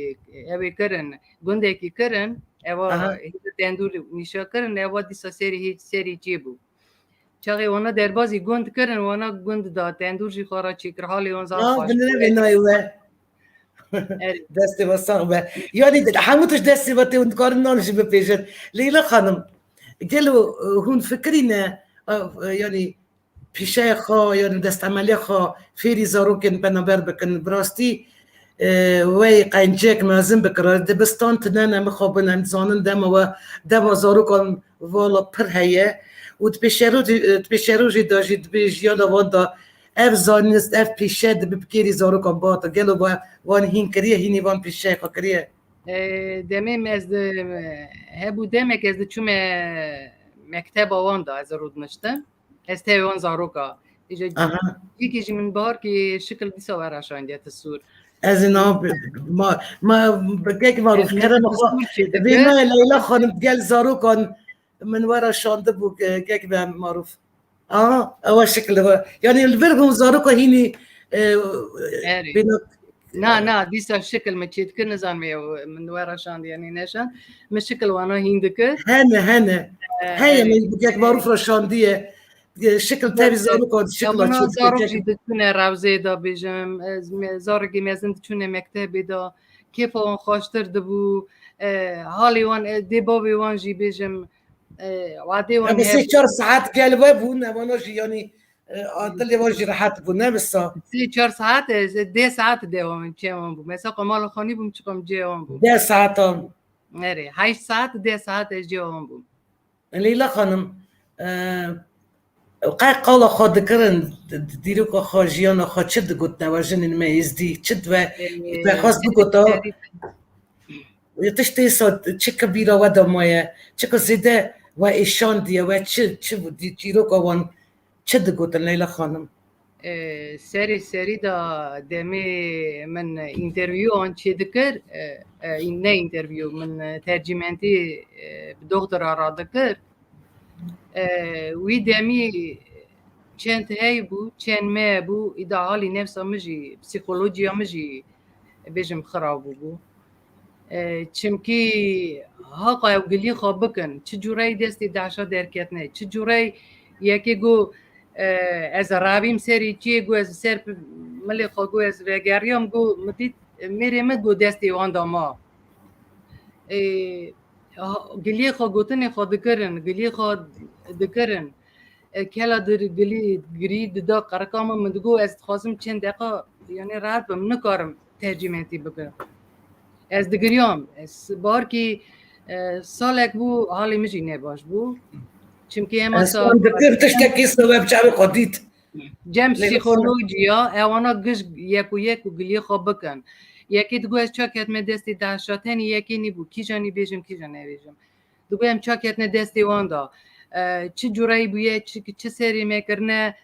ew ê kirin, gundekî kirin, ewa hêdî tendûr nîşa kirin, ewa dîsa serî hê-, serî çê bû. Çaxê wana derbazî gund kirin, wana gund da tendûr jî xwe re çêkir, halê wan zaf xweş bû. Binirevê nayê we. Destê we sax be. Yanî hemû tişt destê we tê, hûn dikarin nan jî bipêjin. Leyla xanim, gelo, e, hûn fikirîne, e, e, yanî pîşeyê xwe, yanî destemelê xwe fêrî zarokên penaber bikin? Bi rastî, e, wey qencek mezin bikira. Dibistan tine ne mixabin, em dizanin dema we, dema zarokan vala pir heye û di pêşerojê, di pêşerojê de jî dibê jiyana wan de ev zanist, ev pîşe dibe bi kêrî zarokan bihata. Gelo we wan hîn kiriye, hînî van pîşeyê xwe kiriye? E, demê me ez di, hebû demek ez diçûme mekteba wan de, ez rûdiniştim. Ez tevê wan zaroka. Îja cîkê jî min bahar ki şikil dîsa wera şandiye ti sûr. Ez ê niha bi-, ma, ma, bi kek marûf kerem xwe. Vê nayê Leyla xanim gel zarokan min wera şandibû, ke-, kek be marûf. Aha, ewa şikil ewa. Yanî li vir hûn zaroka hînî, e, bêna- Na, na, dîsa şikil min çê dikir, nizanim ew min wera şandiye, yanî neşan. Min şikil wana hîn dikir. Hene, hene. E, heye, min bi kek marûf re şandiye. E, şikil tevî zaroka, şikla çê dikir. Zarok jî diçûne rewzê de bêjim. E, me-, zarekî mezin diçûne mektebê de. Kêfa wan xweştir dibû. E, halê wan, e, dê bavê wan jî bêjim. E, wadê wan. Sê çar saet gel we bûn, ewana jî yanî, e, a dilê wan jî rehet bû, ne wisa? Sê çar saet, e, deh saet dê wan, çê wan bû. Mesela qomala xanî bûm, çiqam cê wan bû. Deh saetan. Erê, heşt saet, deh saet ez cê wan bûm. Leyla xanim, e, qey qala xwe dikirin, di-, di-, dîroka xwe, jiyana xwe çi digotin we jinên me êzdî, çi di we, e, te xwest bigota? Tiştê sa çi ki bîra we de maye, çi ki zêde we êşandiye, we çi, çi bû, dî-, çîroka wan çi digotin Leyla xanim? E, serê serî de demê min întervîwan çê dikir, e, e, ne întervîw, min, e, tercîmentî, e, bi doxtora re dikir. E, wî demî çend hey bû, çend me bû, îda halî nefsa min jî, psîkolojiya min jî bêjim xirab bûbû. E, çimkî haqa ew gilî xwe bikin, çi cûreyî destê DAIŞa derketine, çi cûreyî yekê got, e, ez revîm serî çiyê, got ez ser p-, milê xwe, got ez vegeriyam, got min dît, mêrê min got destê wan de ma. E, ha, giliyê xwe gotinê xwe dikirin, giliyê xwe dikirin. E, kela dir gilî girî dida qerika min, min digot ez dixwazim çend deqa, yanî rehet bim, nikarim tercîmentî bikim. Ez digiriyam. Ez barkî, e, salek bû, halê min jî nebaş bû. Çimkî ema sa dikim tiştekî se we bi çavê xwe dît. Cem psîkolojiya, ewana giş yek û yek û giliyê xwe bikin. Yekê digot ez çak ketime destê DAIŞa, tenê yekê nîbû, kîjanî bêjim, kîja nebêjim. Digot em ça ketine destê wan de. E, çi cureyî bûye, çi, çi serê me kirine,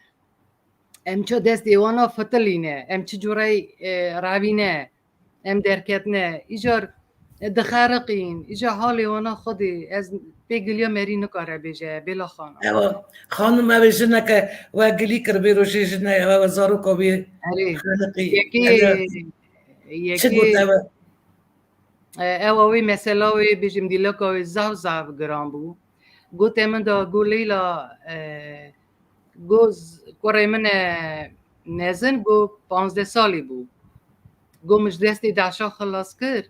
em ça destê wan a fitilîne, em çi cureyî, e, revîne, em derketine. Îcar, e, dixeriqîn, îcar halê wan a Xwedê, ez pê giliya merî nikare bêje, bêla xanim. Ewa, xanim, ew ê jineke we gilî kir, bê rojê jine, ew ê zaroka wê xeniqî. Yekê, yekê, çi got ew? E, ewa wê mesela wê bêjim dîleka wê zaf zaf giran bû. Gote min da, go Leyla, e, go z-, kurê min e mezin, go panzdeh salî bû. Go min ji destê DAIŞa xilas kir.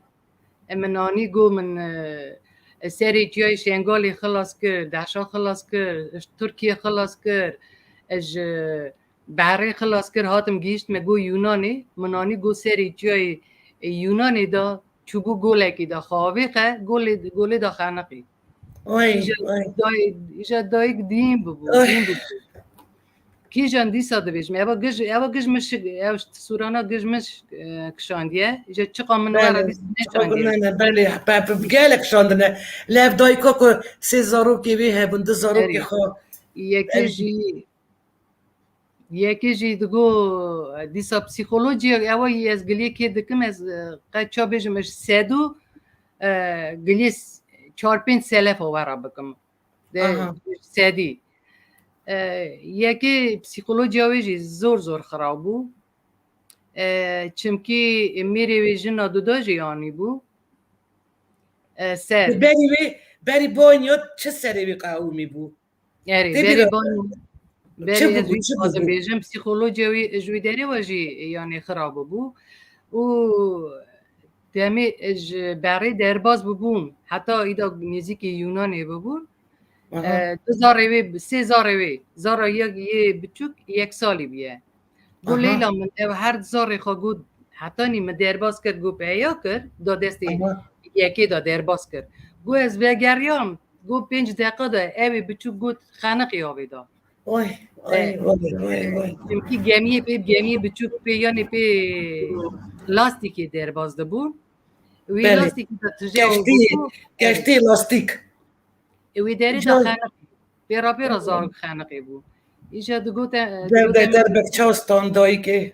E, min anî, go min, e, serê çiyayê Şengalê xilas kir, DAIŞa xilas kir, ji Tirkiye xilas kir, e, ji Behrê xilas kir, hatim gihîştime go Yûnanê, min anî go serê çiyayê, e, Yûnanê de, çûbû golekî de, xwe avêxe, golê, golê de xeniqî. Îja dayê, îja dayik dîn bibû, dîn bibû. Kîjan dîsa dibêjim? Ewa gij, ewa gij min şi-, ew sûrana gij min ş-, e, kişandiye. Ji çiqa min were Belê, dîsa çiqa neşandiye. Gunene, belê, pe, pe, gelek şandine. Lev dayika ku sê zarokê wê hebin, du zarokê Erê. xwe. Yekê Erê. jî, yekê jî digo, dîsa psîkolojiya ewa yî ez giliyê kê dikim, ez, e, qe ça bêjim, ez sedo, e, giliyê s-, çar pênc selefa wera bikim. De Aha. sedî. E, yekê psîkolojiya wê jî zor zor xirab bû. E, çimkî mêrê wê jina duda jî anî bû. E, ser. Berî wê, berî banyo çi serê wê qewimî bû? Erê, Tê berê bîra- ban-, Çi berê ez bû, wî çi dixwazim bû? bêjim, psîkolojiya wî ji wî derê we jî, yanî, xirab bû. Û demê ji berê derbas bûbûn, heta îda nêzîkî Yûnanê bûbûn. Aha. E, du zarê wê, sê zarê wê, zara yek yê biçûk yek salî bûye. Got, Aha. Leyla, min ev her zarê xwe got, hetanî min derbas kir, got, peya kir, da destê Aha. yekê da derbas kir. Got, ez vegeriyam, got, pênc deqa de ew ê biçûk got, xeniqî avê da. Oy, oy, E, oy, oy, oy. Çimkî gemiyê pê, gemiyê biçûk pê, yanê pê lastîkê derbas dibû. Wî Belê. lastîkî de tije Keştî, û keştî lastîk. Ê wî derê de Ca- xeniqî. Pêra pêra zarok xeniqî bû. Îja digote, Dev digote de me- derbek çaw stan dayikê.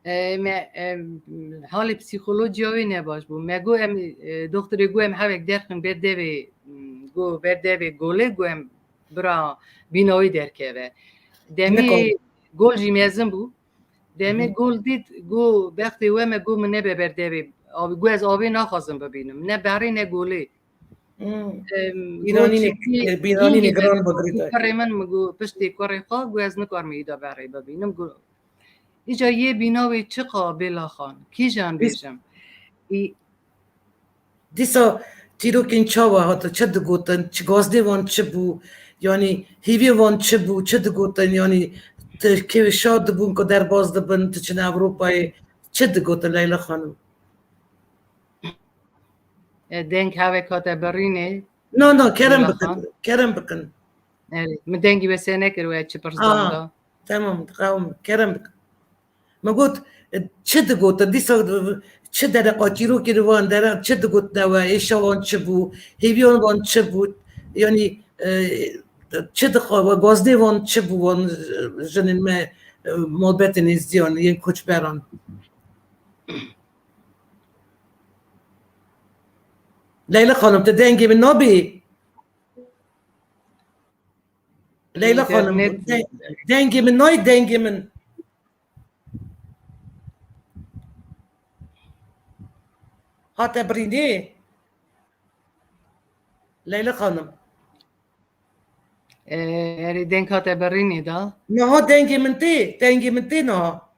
E, me, e, halê psîkolojiya wê ne baş bû. Me got em, e, doktorê got em hevek derxin ber devê, m, got ber devê golê, got em bira bîna wê derkeve. Demê Nikol. gol jî mezin bû. Demê Hı hı. gol dît, got bextê we me, got min nebe ber devê. Avê, got ez avê naxwazim bibînim. Ne berê ne golê. Hmm. Em, Bîranînê, got, çimkî e, bîranînê hîngê giran me, bigirî de. Kurê min, min got, piştê kurê xwe, got, ez nikarim îda berê bibînim. Got, îca yê bîna wê çiqa bêla xan? Kîjan Biz- bêjim? Î- Dîsa çîrokên çawa hate, çi digotin, çi gazdê wan çi bû, yanî hîvî wan çi bû, çi digotin, yanî tu kê şa dibûn ku derbas dibin, tu çin Ewropayê, çi digotin Leyla Xanim? E, deng hevek hate birînê. Na, na, kerem Leyla bikin, Xan. kerem bikin. Erê, min dengî we sê nekir, we çi pirs Aha, danda? Tamam, qewim, kerem bikin. Min got, e, çi digotin, dîsa, e, çi dereqa çîrokê li wan dere, çi digotin we, êşa wan çi bû, hêviyan wan çi bû, yanî, e, çi dixwe, we gazdê wan çi bû, wan, e, jinên me, e, malbetên êzdiyan, yên koçberan. Leyla Xanim, tu dengê min nabî? Leyla Xanim, Înternet. de-, dengê min nayê, dengê min. Hate birînê. Leyla Xanim. E, erê deng hate birînê da. Niha dengê min tê, dengê min tê niha.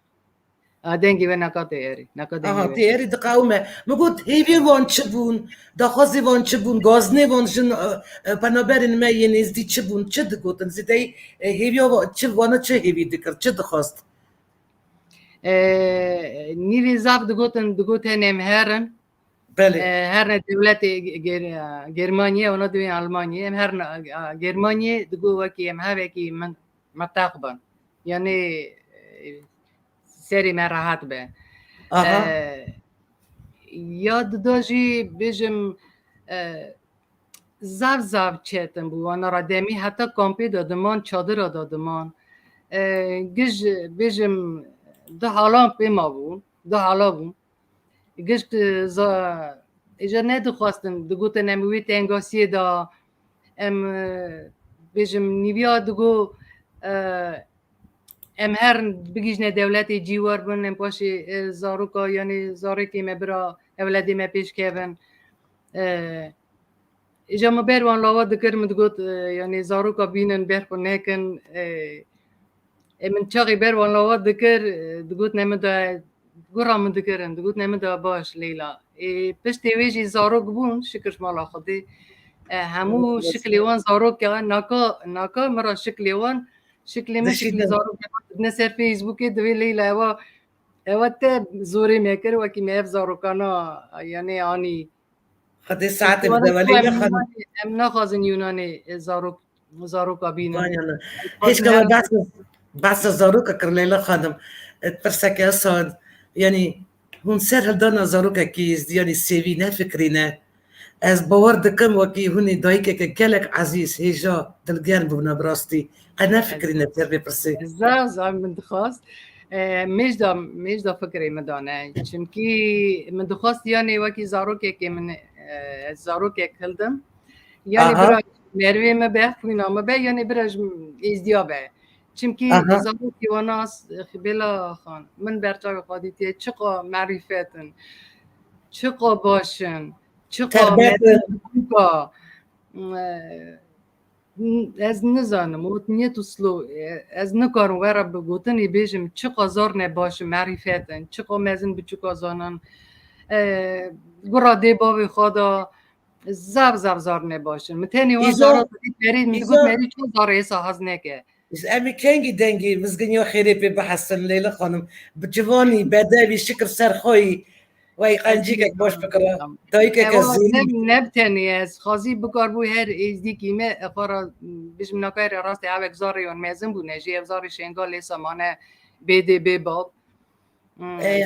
A, dengê we naka tê erê. Naka dengê Aha, we. Tê erê diqewime. Min got, hêviyên wan çi bûn? Daxwazê wan çi bûn? Gazinê wan jin, e, e, penaberên me yên nêzdî çi bûn? Çi digotin? Zêdeyî, e, hêviya wa-, çi, wana çi hêvî dikir? Çi dixwast? E, nîvê zaf digotin, digotin em herin. Belê. E, herne dewletê Ger-, Germaniye, ona dibên Almanyê. Em herin, e, Germaniye, digo wekî em hevekî min, metax bin. Yanî, e, serê me rehat be. Aha. E, ya dida jî bêjim, e, zaf zaf çetin bû. Wana ra demî heta kampê de diman, çadira de diman. E, gij bêjim du halan pê ma bûn, du hala bûn. Gişt, e, za-, êja nedixwestin, digotin em wê tengasiyê de, em, e, bêjim, nîviya digo, e, em her bigihîjine dewletê cîwar bin, em paşê, e, zaroka, yanî zarokê me bira ewledê me pêş kevin. E, Îja min ber wan lawa dikir, min digot, e, yanî zaroka bînin, ber xwe nekin. E, e, min çaxê ber wan lawa dikir, e, digot ne min de, gura min dikirin, digot ne min de baş, Leyla. E, piştê wê jî zarok bûn, şikir ji mala Xwedê. E, hemû şiklê wan zarok ya, naka, naka min ra şiklê wan, şiklê min, şiklê zarok ya, ne ser Facebookê divê Leyla, ewa, ewa te zorê me kir, wekî me ev zarokana, yanî anî. Xwedê saetê bide we Leyla Xanim. Em naxwazin Yûnanê, e, zarok zaroka bînin. Hêşka we behsa, behsa zaroka kir Leyla xanim. Pirseke esad, yanî hûn ser hildana zarokekî êzdî, yanî sêvî nefikirîne. Ez bawer dikim wekî hûn ê dayikeke gelek ezîz, hêja, dilgerm bûna bi rastî. Qe nefikirîne ser vê pirsê. Zaf, zaf min dixwast. E, mêj da, mêj da fikrê min dane. Çimkî min dixwast yanê wekî zarokekê min, e, ez zarokek hildim. Yanê bira merivê me be, xwîna me be, yanê bira ji êzdiya be. Çimkî zarokî wana, Xibêla Xan, min ber çavê xwe dîtiye, çiqa merîfet in, çiqa baş in, çiqa mezin, çiqa, e, ez nizanim, ot niyet û slo, e, ez nikarim we re bi gotinê bêjim çiqa zor ne baş in, merîfet in, çiqa mezin bi çiqa zanin, e, gura dê bavê xwe da, zaf, zaf zor ne baş in. Min tenê wan zara dît berî, min digot merî ço zara êsa hez neke. Em ê kengî dengê Mizginiya Xêrê pê bihesin, Leyla xanim? Bi civanî, bedevî, şikir ser xwe yî. Wey qencîkek baş bikira. Dayikeke zî. Ne bi tenê ez. Xazî bikarbû her êzdîkî me, xwe ra, bijim nakayê re rastê ewek zarê wan mezin bûne. Jî ev zarê Şengalê êsa mane bê dê bê bav.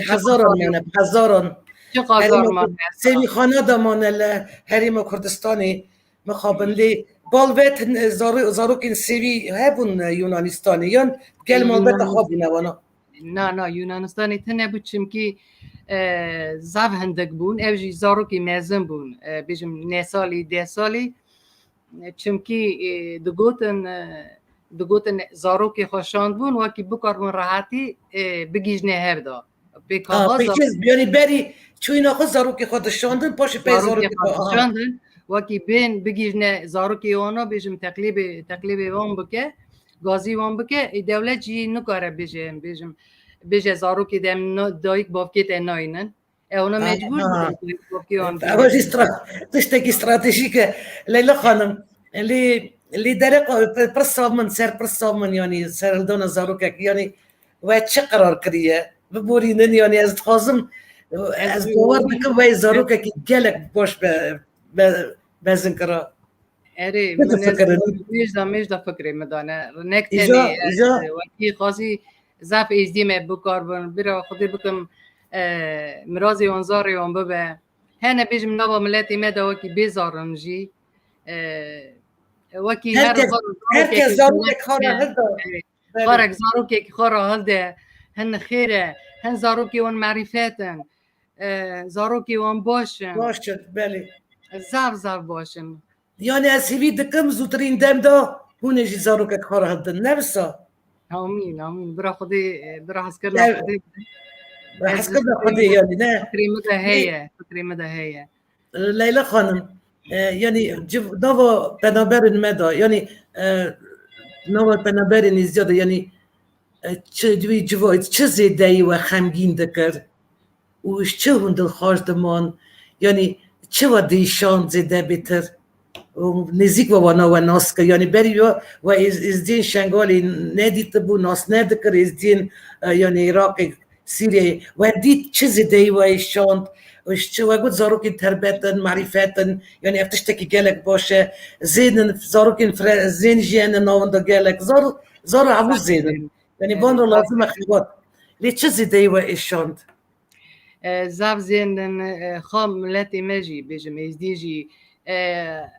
Hezaran mane, hezaran. Çiqa zor mane. Sêvîxana de mane li Herêma Kurdistanê mixabin lê bal ve zarokên sêvî hebûn Yunanistanê yan gel malbeta xwe bûne wana? Na, na, Yunanistanê tune bû çimkî, e, zaf hindik bûn. Ev jî zarokê mezin bûn. E, bêjim neh salî, deh salî. Çimkî, e, digotin, e, digotin zarokê xwe şandbûn, wekî bikaribûn rehetî, e, bigihîjne hev de. Pêk ha, pêkez, yanî berî çûyîna xwe zarokê xwe dişandin, paşê pey zarokê xwe dişandin, wekî bên bigihîjne zarokê wana, bêjim teqlêbê, teqlêbê wan bike, gazî wan bike, ê dewlet jî nikare bêje, em bêjim, bêje zarokê de em dayik bavkê te nayînin. Ew ne mecbûr bûn. Ew jî stra-, tiştekî stratejîk e. Leyla xanim, lê, lê dereqa pirsa min, ser pirsa min, yanî ser hildana zarokek, yanî we çi qerar kiriye? Biborînin, yanî ez dixwazim, ez bawer dikim we zarokekî gelek baş be, be, bezin kira. Erê, min mêj da, mêj da fikrê min dane. Nek tenê ez, wekî xwazî zaf êzdî me bikaribin. Bira Xwedê bikim, e, mirazê wan zarê wan bibe. Hene bêjim nava miletê me de wekî bê zar in jî. E, wekî her kes zarokek xwe ra hilda. Xarek zarokek xwe ra hilde. Hin xêr e. Hin zarokê wan merîfet in. E, zarokê wan baş in. Baş in, belê. Zaf, zaf baş in. Yanî ez hêvî dikim zûtirîn dem de hûn ê jî zarokek xwe re hildin, ne wisa? Amîn, amîn. Bira Xwedê, bira hezkirina Xwedê. Hezkirina Xwedê yanî ne. Fikrê min de heye, fikrê min de heye. Leyla xanim, e, yanî civ-, nava penaberên me de, yanî, e, nava penaberên êzdiya de, yanî, e, çi, wî civa, çi zêdeyî we xemgîn dikir? Û ji çi hûn dilxweş diman? Yanî çi we dîşan zêde bêtir? Û nêzîk we wana we nas kir? Yanî berî we, we êz-, êzdiyên Şengalê nedîtibû, nas nedikir, êzdiyên, e, yanî Iraqê, Sîriyeyê. We dît çi zêdeyî we şand? Û ji çi we got zarokên terbet in, merîfet in, yanî ev tiştekî gelek baş e. Zên in, zarokên fre-, zên jî hene navenda gelek. Zar, zar hemû zên in. Yanî van re lazim e xebat. Lê çi zêdeyî we êşand? E, zaf zêndin, e, xa miletê me jî, bêjim, êzdî jî, e,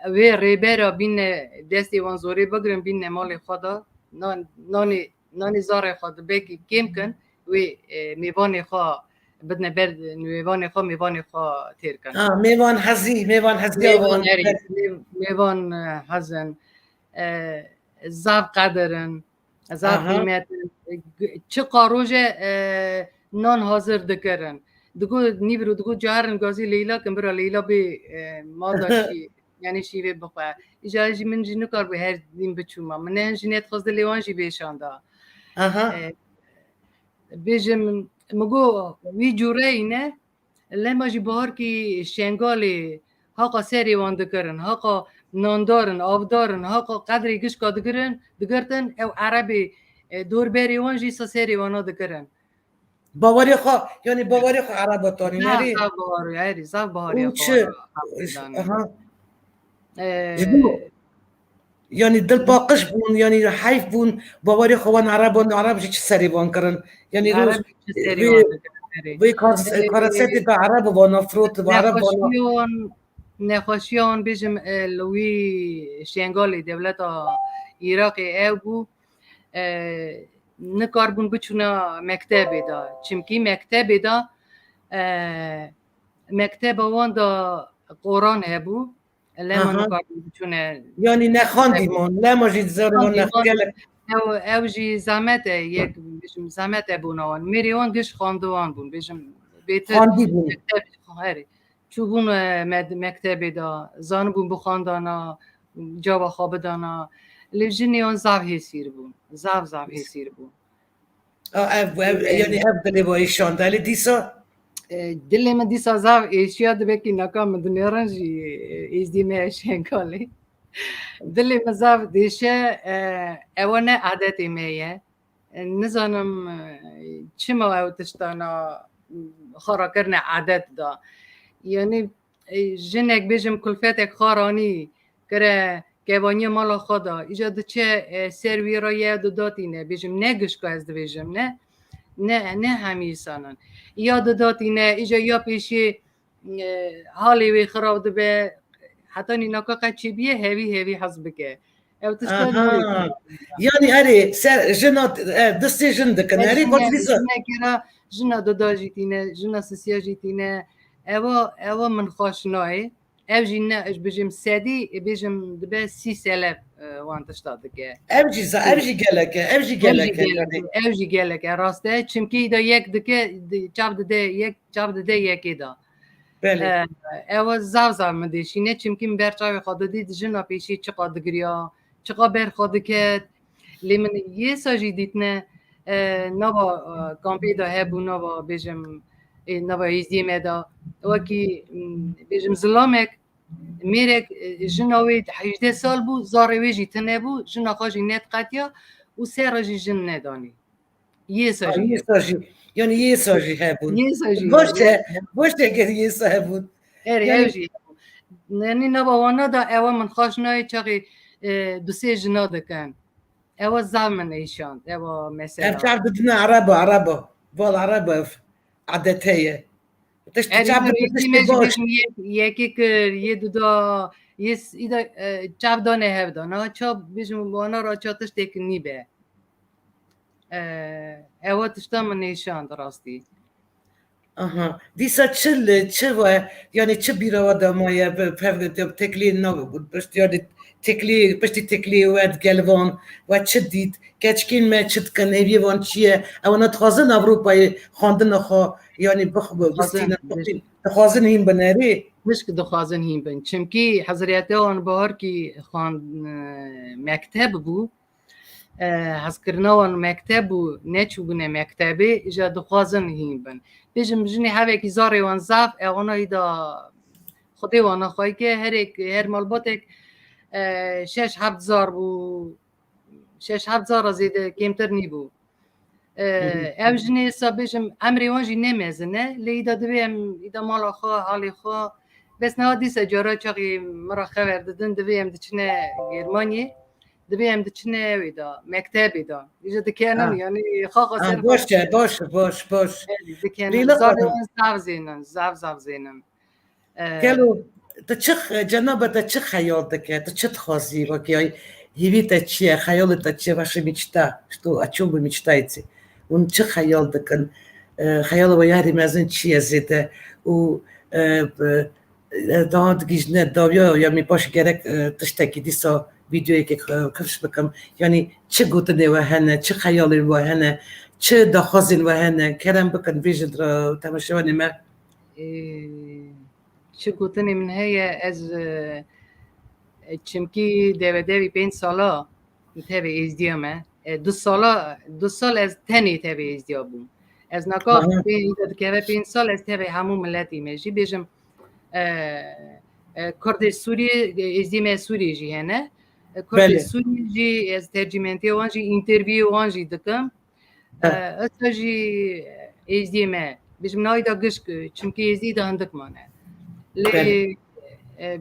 wê rêbera bîne destê wan zorê bigirin, bîne malê xwe de, nan-, nanê, nanê zarê xwe de belkî kêm kin, wê, e, mêvanê xwe bidine ber, mêvanê xwe, mêvanê xwe têr kin. Ha, mêvan hezî, mêvan hezî. Mêvan, erê, mêv-, mêvan, e, hezin, e, zaf qedir in. Zaf qîmet. Çiqa roj e, e, nan hazir dikirin. Digot nîvro, digot carin gazî Leyla kin, bira Leyla bê, e, mada şî, yanî şîvê bixwe. Îca jî min jî nikarbû her dîn biçûma. Min ne jî nedixwest dilê wan jî bêşanda. E, bêjim, min got, wî cûreyî ne, Lema jî baharkî Şengalê haqa serê wan dikirin, haqa nandarin, avdarin, haqa qedrê gişka digirin, digirtin, ew erebê, e, dorberê wan jî sa serê wana dikirin. Bawerê xwe, yanî bawerê xwe ereba tanî, nerê? Zaf bawerê, erê, zaf bawerê xwe. Û çi? Aha. E, ji bo Yanî dilpaqij bûn, yanî heyf bûn, bawerê xwe wan Ereban, Ereb jî çi serê wan kirin? Yanî roz Ereb çi serê vê, wan dikirin, erê. Vê kar-, Erê, karasetê de Ereb wan afrot, Ereb wan nexweşiya wan, nexweşiya wan bêjim, e, li wî Şengalê dewleta Iraqê ew bû, e, nikarbûn biçûna mektebê de. Çimkî mektebê de, e, mekteba wan de Qoran hebû. Lema Aha. nikarbûn biçûne. Yanî nexandî man, lema jî di zarê wan Xandî man. Ew, ew jî zehmet e, yek bêjim, zehmet e bona wan. Mêrê wan giş xandiwan bûn, bêjim, bêtir Xandî bûn. mekteb, herê. Çûbûn, e, med-, mektebê de, zanibûn bixwandana, cava xwe bidana. Lê jinê wan zav hêsîr bûn, zav, zav hêsîr bûn. A, ev, ev, Ee, yanî ev dilê we êşand. Elê dîsa? E, dilê min dîsa zav êşiya, dibekî naka min dinêrin jî, e, êzdî me Şengalê. Dilê min zav dêşe, e, ewa ne adetê me ye. E, nizanim, e, çima ew tiştana xwe rakirine adet da. Yanî, e, jinek bêjim kulfetek xwe ranî kire kevaniya mala xwe da. Îca diçe, e, ser wî re ye didatîne. Bêjim ne gişka ez dibêjim, ne. Ne, ne hemî insanan. Ya didatîne, îca ya pêşî, e, halê wê xirab dibe. Heta nînaka qet çêbiye, hevî hevî hez bike. Ew tişta Aha. nayê. Yanî erê, ser jina, e, distê jin dikin. Erê, Erê, jine, gotlîza. Jinekê re jina dida jî tîne, jina sisiya jî tîne. Ewa, ewa min xweş nayê. Ev jî ne, ez bijim sedî, ê bêjim dibe sî seleb, e, wan tişta dike. Ev jî za-, ev jî gelek e, ev jî Ev jî gelek e, gelek yanî. e, ev jî gelek e, rast e. Çimkî îda yek dike, di-, çav dide yek, çav dide yekê da. Belê. E, ew zav zav min dêşîne, çimkî min ber çavê xwe didît, jina pêşî çiqa digiriya, çiqa ber xwe diket. Lê min yêsa jî dîtine, e, nava, e, kampê de hebû, nava bêjim, e, nava êzdiyê me de. Wekî, m, bêjim zilamek, mêrek, e, jina wê hejdeh sal bû, zarê wê jî tune bû, jina xwe jî nediqetiya û sê re jî jin nedanî. Yêsa Ha, jî yêsa jî, yanî yêsa jî hebûn. Yêsa jî Baş hebûn. e, baş e ger yêsa hebûn. Erê, Yanî ew jî. Yanî nava wana da ewa min xweş nayê çaxê, e, du sê jina dikin. Ewa zav min êşand, ewa mesela. Ev çav didine Ereba, Ereba. Val Ereba ev. Adete ye. Tiştê Erê, çav didine êzdî me tiştê jî baş. bêjim yek, yekê kir, yê duda, yê s-, îda, e, çav dane hev da. Niha ça bêjim wana ra ça tiştek nîbe. E, ewa tişta min nêşand rastî. Aha. Dîsa çi li, çi we, yanî çi bîra we de maye, bi pev-, de teklî na-, pişt, yanî teklî, piştî teklî we digel van, we çi dît? Keçikên me çi dikin? Hêviyê wan çi ye? Ewana dixwazin Ewropayê xwendina xwe, yanî bix-, Dixwazin, bistînin, dixwazin hîn bin erê. Pişk dixwazin hîn bin. Çimkî heziriyetiya wan baharkî xwend-, e, mekteb bû. E, hezkirina wan mekteb û neçûbûne mektebê, îja dixwazin hîn bin. Bêjim jinê hevekî zarê wan zaf, e, wana îda Xwedê wana xweyke, herek, her malbatek, e, şeş heft zar bû, şeş heft zara zêde kêmtir nîbû. E, Hı hı. Ev jinê sa bêjim, emrê wan jî ne mezin e, lê îda divê em, îda mala xwe, halê xwe, bes niha dîsa cara çaxî min re xeber didin, divê em diçine Germanyê, divê em diçine wê de, mektebê de. Îja dikenin, Ha. yanî xaxa Ha, ser baş e, baş, baş, baş. Dikenin. Leyla Zarê Xanim. wan zav zênin, zav zav zênin. E, Gelo, tu çi x-, cenaba te çi xeyal dike? Tu çi dixwazî? Wekî ay hîvî te çi ye? Xeyalê te çi ye? Vaşê mîçta, işte, açû bi mîçtayê çi? Hûn çi xeyal dikin? E, xeyala we yarî mezin çi ye zêde? Û, e, bi, e, daha digihîjine dawiya ya mî paş gerek, e, tiştekî dîsa vîdeoyekê, e, kifş bikim. Yanî çi gotinê we hene, çi xeyalên we hene, çi daxwazên we hene? Kerem bikin, bêjin ra temaşevanê me. Ê, çi gotinê min heye, ez, e, e, çimkî devedevî pênc sala tevê êzdiya me. E, du sala, du sal ez tenê tevê êzdiya bûm. Ez naka Aha. pê-, dikeve pênc sal ez tevê hemû miletî me jî bêjim, e, e, Kurdê Sûriyê, e, êzdiyê me Sûriyê jî hene. E, Kurdê Belê. Sûriyê jî ez tercîmentê wan jî, înterviyê wan jî dikim. E, Ha. esta jî êzdiyê me. Bêjim nayê de gişk, çimkî êzdî de hindik mane. Lê, Belê. e,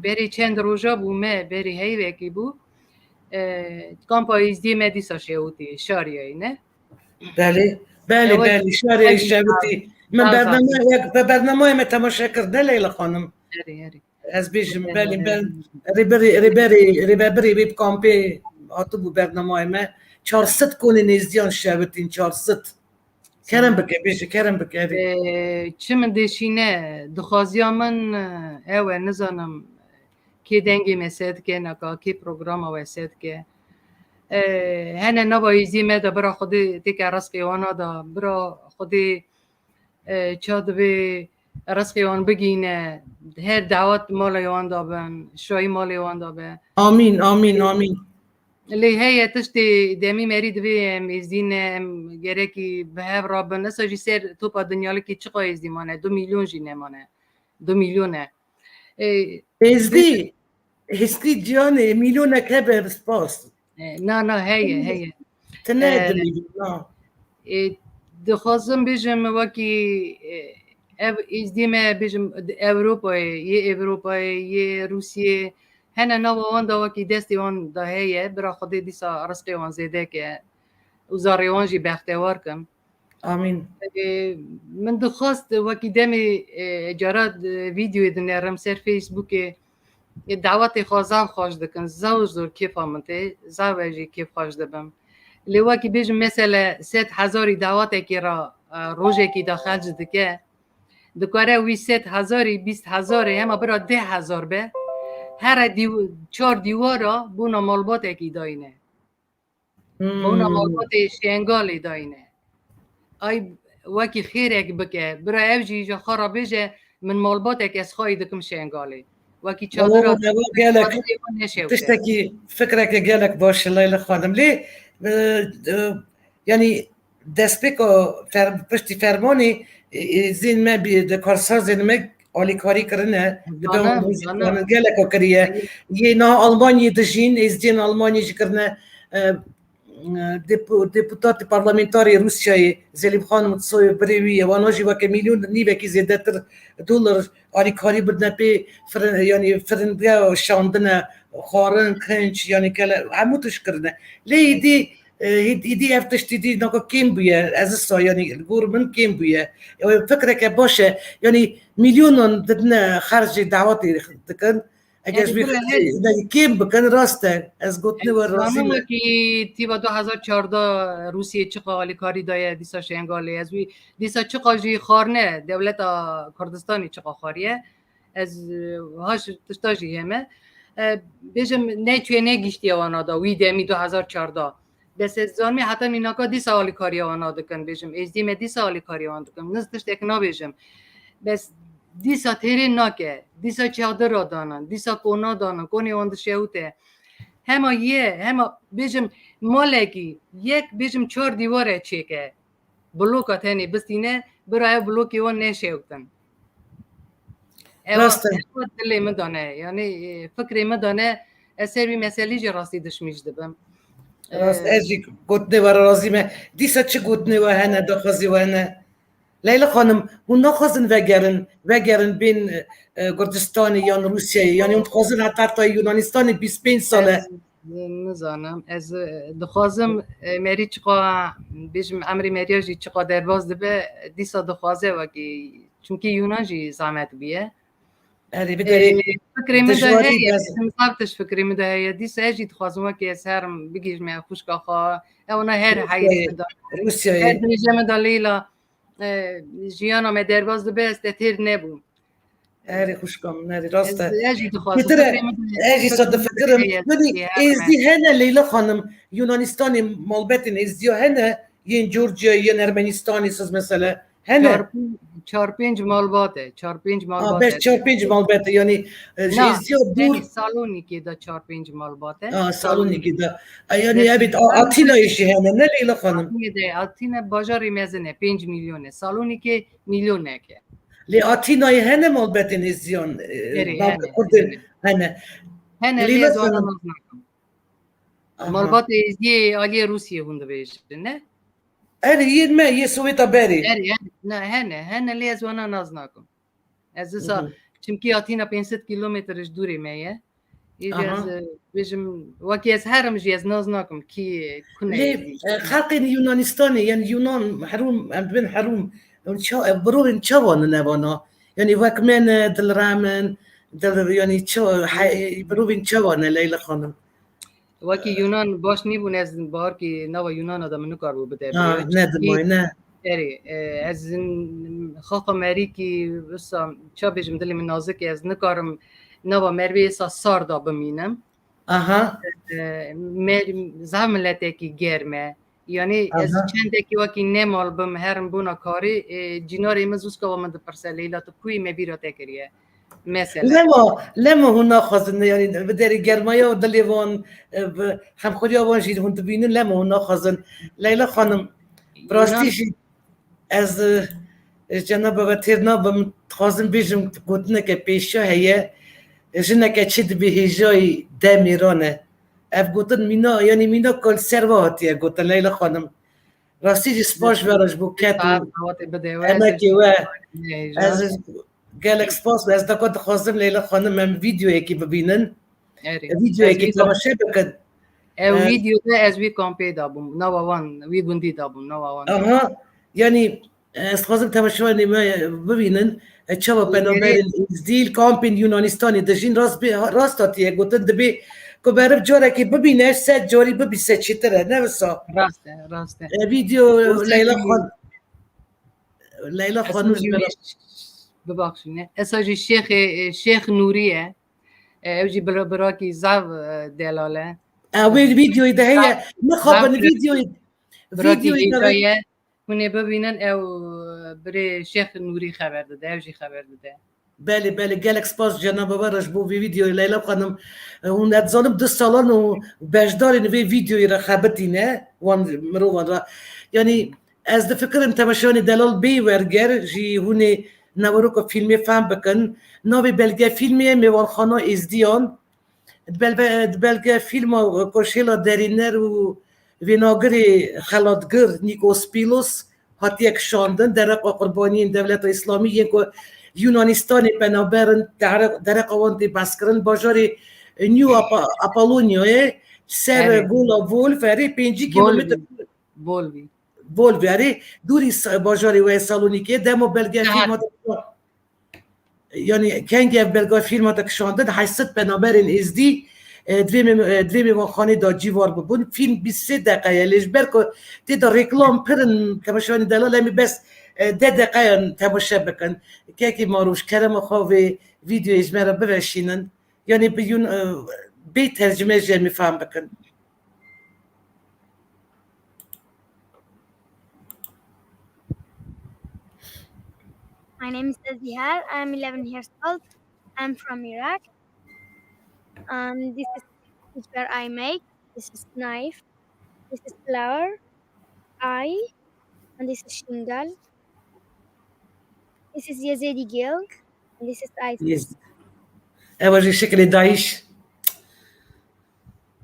berê çend roja bû me, berê heyvekî bû. E, kampa Êzdiyê me dîsa şewitî, Şariyayê ne? Belê, belê, Ewa belê, Şariyayê şewitî. Min bername, wek, be-, bernameyê me temaşe kir, ne Leyla Xanim? Erê, erê. Ez bêjim, belê, belê. Rêberê, rêberê, rêvebirê wê bi kampê hatibû bernameyê me. Çar sed konên Êzdiyan şewitîn, çar sed. Kerem bike, bêje, kerem bike, erê. Ee, çi min dêşîne, dixwaziya min, e, ew e, nizanim kê dengê me se dike, naka kê programa we se dike. Ee, hene nava Êziyê me de bira Xwedê têke rizqê wana da, bira Xwedê, e, ça divê rizqê wan bigîne, her dawet malê wan da bin, şayî malê wan da be. Amîn, amîn, amîn. Lê heye tiştê demî merî divê em êzdî ne, em gerekî bi hev rabin. Esa jî ser topa dinyalikî çiqa êzdî mane? Du milyon jî nemane. Du milyon e. Ê, Êzdî, hêstî ciyanê, milyonek hebe, bi spas. E, na, na, heye, heye. Tine E, du milyon, na. E, dixwazim bêjim wekî, e, ev êzdî me bêjim di Ewropayê, yê Ewropayê, yê Rûsiyê, hene nava wan da wekî destê wan da heye, bira Xwedê dîsa rizqê wan zêde ke û zarê wan jî bextewar kin. Amîn. E, min dixwest wekî demê, e, cara di vîdeoyê dinerim ser Facebookê, e, dawetê xwe zaf xweş dikin, zaf zor kêfa min tê, zaf ez jî kêf xweş dibim. Lê wekî bêjim mesele sed hezarî dawetekî ra, e, rojekî da xerc dike, dikare wî sed hezarî, bîst hezarê hema bira deh hezar be, here dîw-, çar dîwara bona malbatekî dayne. Hmm. Bona malbatê Şengalê dayne. Ay wekî xêrek bike. Bira ev jî ji xwe re bêje, min malbatek ez xwayî dikim Şengalê. Wekî çadira gelek tiştekî fikreke gelek baş e Leyla Xanim. Lê, e, e, yanî destpêka fer-, piştî fermanê, e, e, zên me bi, di karsazên me alîkarî kirine, dibe geleka kiriye. Yê niha Almanyê dijîn, êzdiyên Almanyê jî kirine, e, e, depo-, deputatê parlamentarê Rûsyayê Zelîmxan Mutsoyev birê wî ye. Wana jî weke milyon nîvekî zêdetir dolar alîkarî birine pê firin, yanî firinge şandine, xwarin, kinç, yanî kele, hemû tişt kirine. Lê êdî E, hî-, hîdî ev tiştî dî naka kêm bûye, ez sa, yanî li gor min kêm bûye. Ew fikreke baş e. Yanî milyonan didine xercê dawetê dikin. Eger ji wî kêm bikin, rast e. Ez gotinê we razî me. Wekî tîva du hezar çardeh Rûsiyê çiqa alîkarî daye dîsa Şengalê. Ez wî dîsa çiqa jî xwarine, dewleta Kurdistanê çiqa xwariye. Ez, e, wiha ji tişta jî heme. E, bêjim, neçûye negihîştiye wana da, wî demî du hezar çardeh. Bes ez zanimê heta nînaka dîsa alîkariya wana dikin, bêjim. Êzdî me dîsa alîkariya wan dikin. Niz tiştek nabêjim. Bes dîsa têrê nake. Dîsa çadira danin. Dîsa kona danin. Konê wan dişewite. Hema ye, hema bêjim, malekî, yek bêjim çar dîware çêke. Bloka tenê bistîne, bira ev blokê wan neşewtin. Ewa, rast e. Ewa dilê min de ne, yanî, e, fikrê min de ne, ez ser vî meselî jî rastî dişmîş dibim. Rast, e, ez jî gotinê we re razî me. Dîsa çi gotinê we hene, daxwazî we hene? Leyla Xanim, hûn naxwazin vegerin, vegerin bên, e, Gurcistanê yan Rûsyayê, yanî hûn dixwazin heta, heta Yunanistanê bîst pênc sal e? Ez Nizanim. Ez, e, dixwazim, e, merî çiqa, bêjim, emrê meriya jî çiqa derbas dibe, dîsa dixwaze wekî, çimkî Yunan jî zehmet bûye. Erê, e, biderê fikrê min de heye, ez, zaf tişt fikrê min de heye. Dîsa ez jî dixwazim wekî ez herim bigihîjime xwişka xwe. Ew ne her heyî min de. Rûsyayê. Her dirêje min de Leyla, e, jiyana me derbas dibe, ez te têr nebûm. Erê xwişka min, erê rast e. Ez, ez jî dixwazim. Pêtir e, ez jî sa difikirim. Yanî êzdî hene Leyla Xanim, Yunanistanê malbetên êzdiya hene, yên Georgiyayê, yên Ermenistanê, siz mesele hene? Çar, çar pênc malbat e, çar pênc malbat e. Bes çar pênc malbat e, yanî, e, ji êzdiya dûr. Yanî Salonîkê de çar pênc malbat e. A, Salonîkê de. E, yanî, evet, Atînayê jî hene, ne Leyla Xanim? Atînê de, Atîne bajarê mezin e, pênc milyon e. Salonîkê milyonek e. Lê Atînayê hene malbetên êzdiyan, e, Kurdên hene. Hene, lê ez wana nas nakim. Malbatê êzdiyê aliyê Rûsiyê hûn dibêjin, ne? Erê, yên me, yê Sowêta berê. Erê, erê, ne, hene, hene, lê ez wana nas nakim. Ez disa, çimkî Atîna pênc sed kîlometre ji dûrê me ye. Î jî ez Aha. e, bêjim, wekî ez herim jî ez nas nakim kî kune Lê yê dî. e, xelkên Yunanistanê, yani Yunan herûm, em dibin herûm, ew ça, ev mirovên çawa ne nevana? Yani wek me ne dilrem in, dil, yani ça, he, mirovên çawa ne Leyla Xanim? Wekî Yunan baş nîbûn, ez baharkî nava Yunana de min nikaribû bide Ha, biriya. ne dimoy, ne. Erê, e, ez in- xaqa merîkî wisa ça bêjim, dilê min nazik e, ez nikarim nava mervê êsa sar da bimînim. Aha. E, mer, zaf miletekî germ e. Yani ez Aha. çendekî wekî nemal bim, herim bona karê, e, cînarê min zûska wa min dipirse, Leyla, tu kuyî, me bîra te kiriye. Mesela. Lema, lema hûn naxwazin, yani bi derê germaya û dilê wan, e, bi xemxweriya wan jî hûn dibînin, lema hûn naxwazin. Leyla Xanim, bi rastî Yunan jî ez, e, cenaba we têr nabim, dixwazim bêjim, gotineke pêşiya heye, jineke çi dibê hêjayî demê rane. Ev gotin mîna, yani mîna ku li ser we hatiye gotin, Leyla Xanim. Rastî jî spas ji we re ji bo ket û Saet dawetê bide we, ez emekê we. ne Ez hêja. gelek spas, ez deka dixwazim Leyla Xanim em vîdeoyekî bibînin. Erê. E, vîdeoyekî Ez temaşe bikin. Ew E, vîdeo de ez wî kampê dabûm. Nava wan, wî gundî dabûm. Nava wan. Aha. Yani, e, ez dixwazim temaşevanê me bibînin. E, çawa Û penaberên Êzdî li kampên Yunanistanê dijîn, rast bê, rast hatiye gotin, dibê ku meriv carekê bibîne, sed carî bibîse çêtir e, ne wisa? Rast e, rast e. E, vîdeo Û Leyla sed Xan, Leyla Ez Xanim ji jî me re. Bibaxşîne. Esa jî Şêxê, e, Şêx Nûrî ye. E, ew jî bira-, birakî zaf, e, delal e. E, wê vîdeoyê de heye. Mixabin Zaf vîdeoyê. Birakî Vîdeoyê de hêja heye. ye. Hûn ê bibînin, ew, e, birê Şêx Nûrî xeber dide, ew jî xeber dide. Belê, belê. Gelek spas cenaba we re ji bo vî vîdeoyê Leyla Xanim. E, hûn, ez dizanim du salan û beşdarên vê vîdeoyê re xebitîne wan mirovan re. Yanî ez difikirim temaşevanê delal bê werger jî hûn ê neweroka fîlmê fehm bikin. Navê belgefîlmê ye Mêvanxana Êzdiyan. Di belge, di belgefîlma Koşêla Derîner û Vênagirê Xelatgir Nikos Pilos hatiye kişandin. Dereqa qurbaniyên Dewleta Îslamî yên ku Yunanistanê penaber in, dere-, dereqa wan tê behskirin. Bajarê New Apa-, Apollonia'yê ser Erê. Gola Volf, erê pêncî Bolvî. kilometre Bolvî. Bolvî, erê dûrî sa-, bajarê we Salonîkê. Dema belgefîlma de, yani kengî ev belgefîlma de kişandin, heyşt sed penaberên Êzdî, e, di vê mê-, e, di vê mêvanxanê de cîvar bibûn. Fîlm bîst sê deqe ye, lê ji ber ku tê de reklam pir in, temaşevanê delal, em ê bes, e, deh deqeyan temaşe bikin. Kekê Maroş, kerema xwe vê vîdeoyê ji me re biveşînin. Yani bi yun, e, bê tercime jî em ê fehm bikin. My name is Azihar. I'm eleven years old. I'm from Iraq. And this is, this is where I make. This is knife. This is flour. Eye. And this is shingal. This is Yazidi girl. And this is Isis. Yes. Ewa jî şiklê dayîş.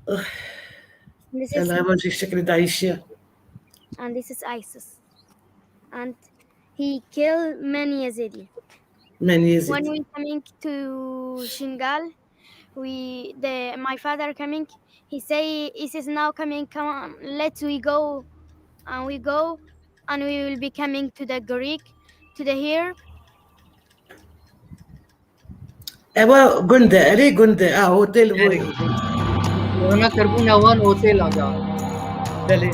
And this is, Ela ewa jî şiklê dayîş ya. And this is Isis. And he killed many Yazidi. Many years When ago. We coming to Shingal, we the my father coming. He say, "Isis now coming. Come on, let's we go," and we go, and we will be coming to the Greek, to the here. Ewa gund e, erê gund e. Ah, otel bu. Erê. Rûnakiribûna wan otela da. Belê.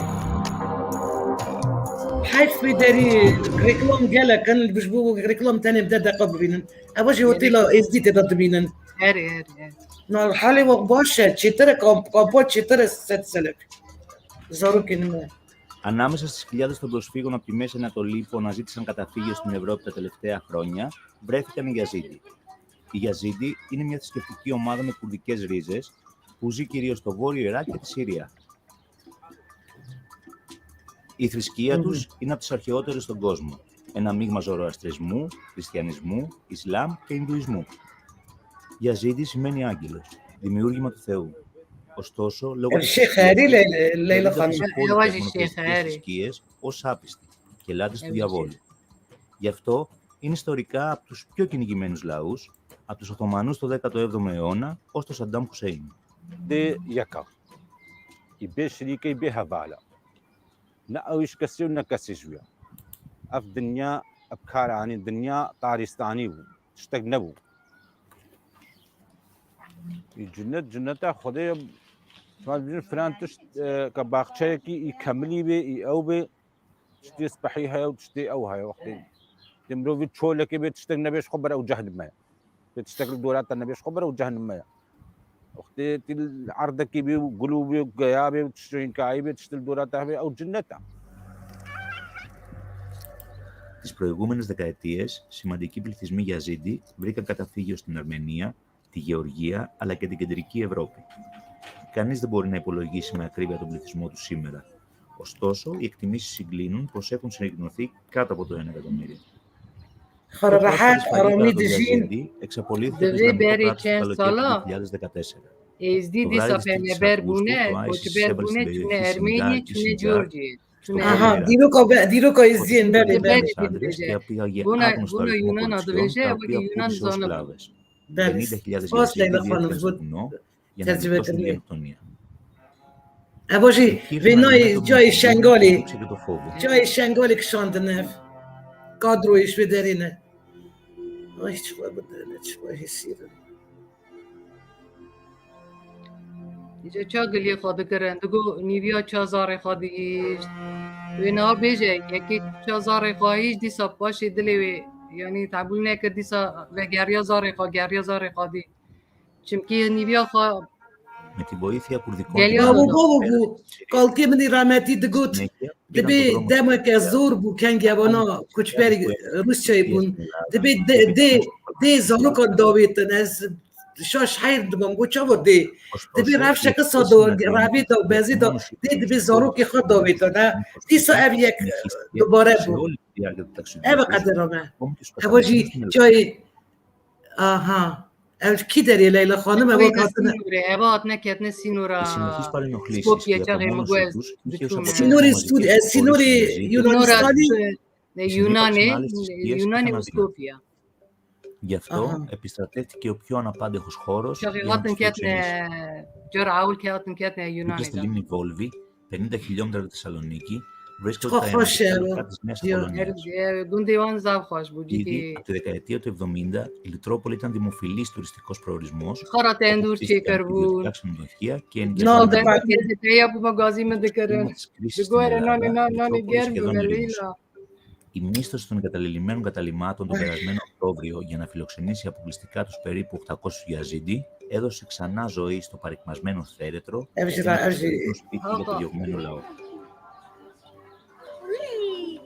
Heyf vê derî reklam gelek in, ji bo reklam tenê bi deh deqa bibînin. Ewa jî otela Êzdî tê de dibînin. Erê, erê, erê. Na, halê wek baş e, çêtir e, kamp, kampa çêtir e, sed selek. Zarokên me. Ανάμεσα στις χιλιάδες των προσφύγων από τη Μέση Ανατολή που αναζήτησαν καταφύγιο στην Ευρώπη τα τελευταία χρόνια, βρέθηκαν οι Γιαζίδι. Οι Γιαζίδι είναι μια θρησκευτική ομάδα με κουρδικές ρίζες που ζει κυρίως στο Βόρειο Ιράκ και τη Συρία. Η θρησκεία Μμμ. Τους είναι από τις αρχαιότερες στον κόσμο. Ένα μείγμα ζωροαστρισμού, χριστιανισμού, Ισλάμ και Ινδουισμού. Γιαζίδι σημαίνει άγγελος, δημιούργημα του Θεού. Ωστόσο, λόγω Ev της şêx herî θρησκείας Ley-, τους, Leyla δεν Xanim. τους Ewa απόλυτα jî μονοθεΐστες şêx herî. Θρησκείες, ως άπιστοι και λάτρες του Ew jî διαβόλου. Γι' αυτό είναι ιστορικά από τους πιο κυνηγημένους λαούς από τους Οθωμανούς το δέκατο έβδομο αιώνα ως τον Σαντάμ Χουσέιν. Dê yeka. Î bê şirîkê, bê hevala. Ne ew îş kesî û ne kesî ji wî ya. Ev dinya, ev kar anî dinya tarîstanî bû. Tiştek nebû. Î cinnet, cinneta Xwedê ye. Şima dibînin filan tişt, e, ke baxçeyekî î kemilî bê, î ew bê, tiştê spehî heye û tiştê ew heye. Wextê, tê mirovî çolekê bê, tiştek nebê, ji xwe ber ew cehnim me. Tê tiştek li dora te nebê, ji xwe ber ew cehnim me ye. Wextê tê li erdekê bê û gul û bê û geya bê û tiştên kayî bê, tişt li dora te hebe, ew cinnet e. Τις προηγούμενες δεκαετίες, σημαντικοί πληθυσμοί Γιαζίδι βρήκαν καταφύγιο στην Αρμενία, τη Γεωργία, αλλά και την κεντρική Ευρώπη. Κανείς δεν μπορεί να υπολογίσει με ακρίβεια τον πληθυσμό του σήμερα. Ωστόσο, οι εκτιμήσεις συγκλίνουν πως έχουν συρρυκνωθεί κάτω από το ένα εκατομμύριο. Xwe re rehet, aramî dijîn, di vê berê çend sala Êzdî dîsa pêleber bûne, koçber bûne, çûne Ermenî, çûne Georgiyê. Çûne Aha, dîroka be-, dîroka Êzdiyên, belê, belê. Bûna, bûna Yunana dibêje, wekî Yunan zanibû. Belê. Spas Leyla xanim ji bo tercîmekirina. Evo jî vê nayê cayê Şengalê. Cayê Şengalê kişandin ev. Kadroyê ji vê derê ne. Ay, çi we bidene, çi we hêsîrin. Îca ça giliyê xwe dikirin, digo nîviya ça zarê xwe digihîşt. Wê niha bêje, yekê ça zarê xwe hîşt, dîsa paşê dilê wê, yanî, tebûl nekir, dîsa vegeriya zarê xwe, geriya zarê xwe dî. Çimkî nîviya xwe. Babo, babo bû. Kalkê min î rahmetî digot, dibê demeke zor bû, kengê evana koçberî Rûsyayê bûn. Dibê dê, dê, dê zarokan davêtin. Ez şaş heyr dibim, got çawa dê? Dibê rewşeke sado, revê da, bezê da, dê dibê zarokê xwe davêtin, ha. Dîsa ev yek dubare bû. Ev e qedera me. Ev jî çayê Aha. Ev kî derê Leyla xanim? Ev hatine sînorê, ev hatine ketine sînora Skopje, çaxê min got ez diçûm. Sînorê Sûrî, e, sînorê Yunanistanî. Ne, Yunanê, Yunanê û Skopje. Aha. Çaxê hatin ketine, cara ewil ke hatin ketine Yunanê de. Πενήντα χιλιόμετρα από τη Θεσσαλονίκη, βρίσκονται τα ελληνικά χωρικά της Νέας Κολονίας. Gundê wan zaf xweş bû, cidî. Ήδη από τη δεκαετία του εβδομήντα, η Λυτρόπολη ήταν δημοφιλής τουριστικός προορισμός, όπου χτίστηκαν τουριστικά ξενοδοχεία και ενοικιαστικά κτίρια. Navenda merkezê te ya bû me gazî min dikirin. Digore nanê, nanê germ bû me Leyla. Η μίσθωση των εγκαταλελειμμένων καταλυμάτων τον περασμένο Οκτώβριο για να φιλοξενήσει αποκλειστικά τους περίπου οκτακόσιους Γιαζίδι έδωσε ξανά ζωή στο παρικμασμένο θέρετρο και ένα σπίτι για το διωγμένο λαό.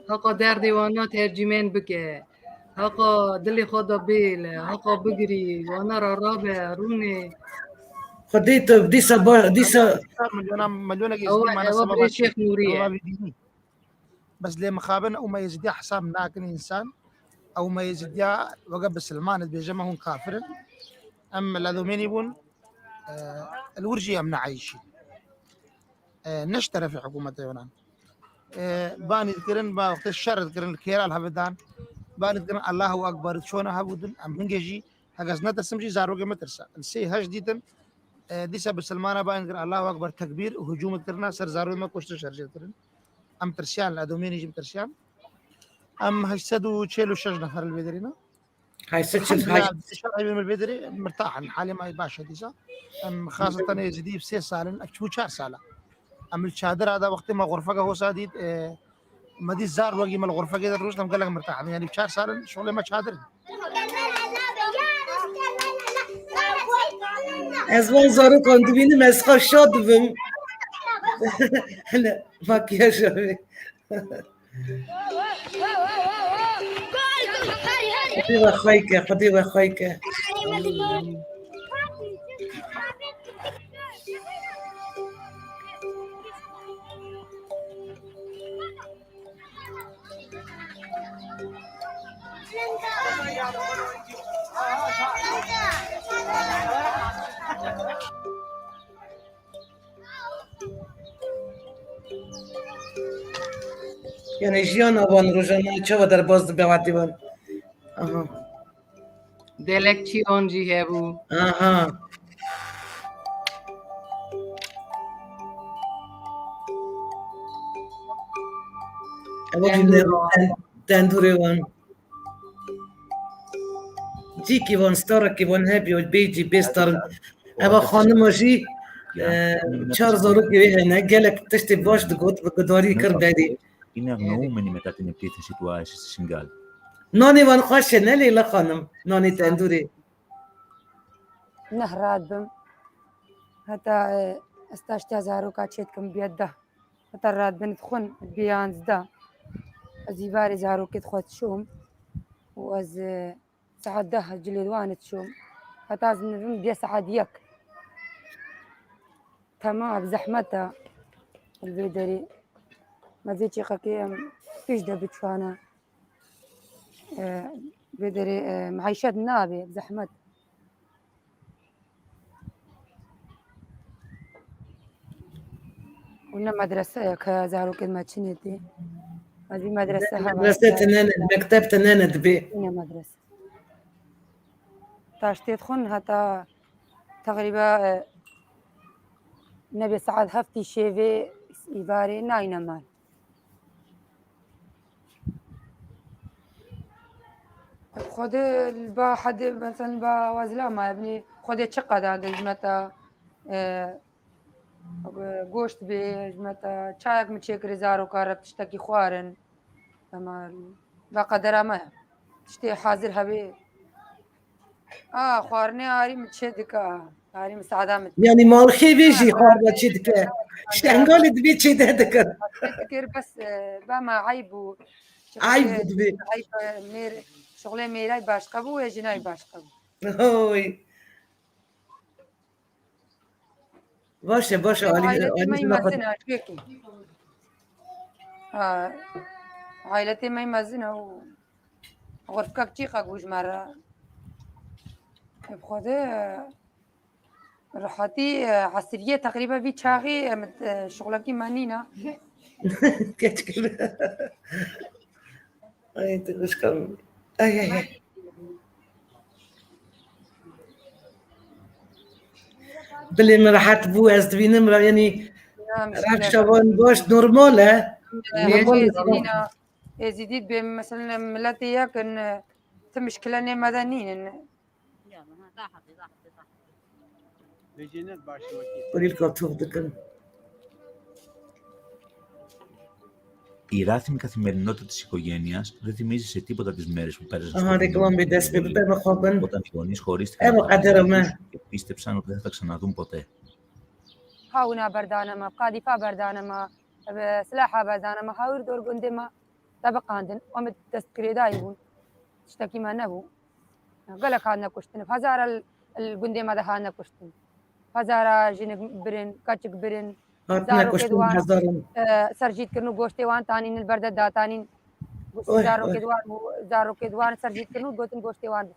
Haqa derdê wana tercîmen bike. Haqa dilê xwe de bêle. Haqa bigirî. Wana re rabe, rûnê. Xwedê tu dîsa ba-, dîsa Milyona, milyonekî Ewa, Êzidî mane ewa sebeba birê Şêx Nûrî ye. Bes lê mixabin û me Êzidiya hesab nakin însan. Ew me Êzidiya weke bisilman dibêje me hûn kafir in. Em li Edomênî bûn, e, li wir jî em neeyşîn. E, ne ji terefê hikûmeta Yunan. E, banî dikirin, ba wextê şer dikirin, li kêra li hev dan. Banî dikirin, Allahu Ekber, çona hebûdin, em hingê jî, heke ez netirsim jî, zarokê min tirse. Li sê heşt dîtin, e, dîsa bisilmana banî dikirin, Allahu Ekber, tekbîr, hicûm dikirina ser zarokê me, kuştin şerjê dikirin. Em tirsiyan, li Edomênî jî em tirsiyan. Em heşt sed û çel û şeş nefer li vê derê ne. Heşt sed çil heşt. Elhamdulillah, şer heyvên min vê derê mirtah in. Halê me baş e dîsa. Em xaseten Êzidî sê sal in, ev çû çar sal e. Em li çadira de wextê me xurfeke hosa dît, e, me dît zar wekî me li xurfekê de rûst, em gelek mirtah in. Yanî çar sal in, şixulê me çadir in. Ez van zarokan dibînim, ez xwe şad dibim. Hele, makyaja wê. Xwedê we xwey ke, Xwedê we xwey ke. Yani jiyana wan rojane çawa derbas dibe wextê wan. Aha. Gelek çîroyan jî hebû. Aha. Ew Tendûr. Ten-, tendûrê wan. Cîkî wan, starekî wan hebî, û bê cî bê star. Ev xanima jî, e, çar zarokê wê hene, gelek tiştê baş digot, bi gudarî kir berî. Îne nû minî me katine pêtin şît wa şî Şingal. Nanê wan xweş e, ne Leyla xanim? Nanê tendûrê. Neh radbim. Heta, e, ez taştiya zaroka çêdikim biye deh. Heta radbin dixwin biye yanzdeh. Ez îvarê zarokê dixwe diçûm. Û ez, e, saet deh cilê wan diçûm. Heta ez nivim biye saet yek. Tema bi zehmet e. Li vê derê. Me vê çêqekê em pêş de biçûna. E, vê derê, e, meîşet nabe, bi zehmet. Û ne medrese ye ke zarokên me çinê tê. Ez vî medrese hema Medrese tine ne, mekteb tine ne dibê. Ne medrese. Taştê dixwin heta teqrîba, e, nebê saet heftî şevê îvarê nayne mal. Xwedê li ba hedê, mesela li ba wezla maye binê, Xwedê çi qedan de ji me te, e, goşt bê, ji me te çayek min çêkirê zaroka re tiştekî xwarin. Dema va qedera me. Tiştê hazir hebê. A, xwarinê arî min çê dike. Arî min sada min. Yanî malxê vê jî xwarina çê dike. Ştengalê dibê çê de dikin. Dikir bes, e, ba ma eyb bû. Eyb bû dibê. Eyb, e, mêr, şuxulê mêray başqa bû, wê jinay başqa bû. Oy. Baş e, baş e, Alî, aîletê Alî me zina mezin e, çêkî. Ha, aîletê me mezin e û xurfkek çîqa gûj me re. Bi Xwedê, e, rihatî, e, esiriyê teqrîben vî çaxî, e, min, e, şuxlekî me nîna. Keçikê. Ay, tu xweşka min. Ay, ay, ay. Bilê min rehet bû, ez dibînim re, yanî Ya, mişkile. Rewşa wan baş, normal e. Ya, Normal e. Êzidî nîna, Êzidî bê, mesela, miletê yek in, ti mişkile nê me de nînin. Kulîlka tov dikin. Η ράθιμη καθημερινότητα της οικογένειας δεν θυμίζει σε τίποτα τις μέρες που πέρασαν Aha, reklam bê dest pê bibe, mixabin. Όταν οι γονείς χωρίστηκαν από την Ev qedera me. Και πίστεψαν ότι δεν θα τα ξαναδούν ποτέ. Hawina berdane me, qadîfa berdane me, silaha berdane me, hawir dor gundê me. Te biqandin, em dest girêdayî bûn. Tiştekî me nebû. Gelek hatine kuştin. Hezara li, li gundê me de hatine kuştin. Hezara jinik birin, keçik birin. Hatine zarokê kuştin wan, hezaran. E, serjît kirin û goştê wan tanîn li ber de datanîn. Oy, zarokê oy. Wan û zarokê wan serjît kirin û gotin goştê wan.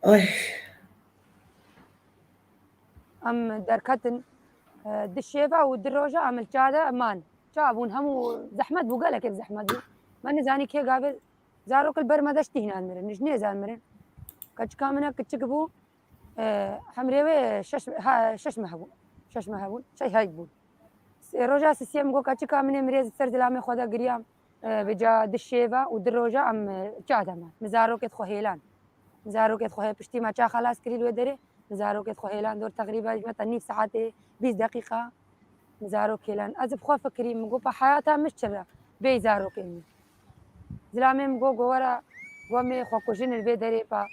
Ay. Em derketin, e, di şeva û di roja em li çade man. Ça bûn hemû zehmet bû, gelekê bi zehmet bû. Me nizanî kê gavê zarok li ber me de ji tîhnan mirin, ji nêzan mirin. Keçika min e kiçik bû, e, hemrê wê şeş, ha, şeş meh bû. Şeş meh bû, şeş heyk bû. Sê roja sisiyê min got, keçika min ê mirê ser zilamê xwe de giriyam. E, vêca di şeva û di roja em, e, çade me. Min zarokê xwe hêlan. Min zarokê xwe hê piştî me ça xelas kirî li wê derê. Min zarokê xwe hêlan dor teqrîben ji me te nîv saetê, bîst deqîqa. Min zarok hêlan. Ez bi xwe fikirî, min got, pa heyata min çi re? Bêyî zarokê min. Zilamê min got, go were, go em ê xwe kujin li vê derê pa.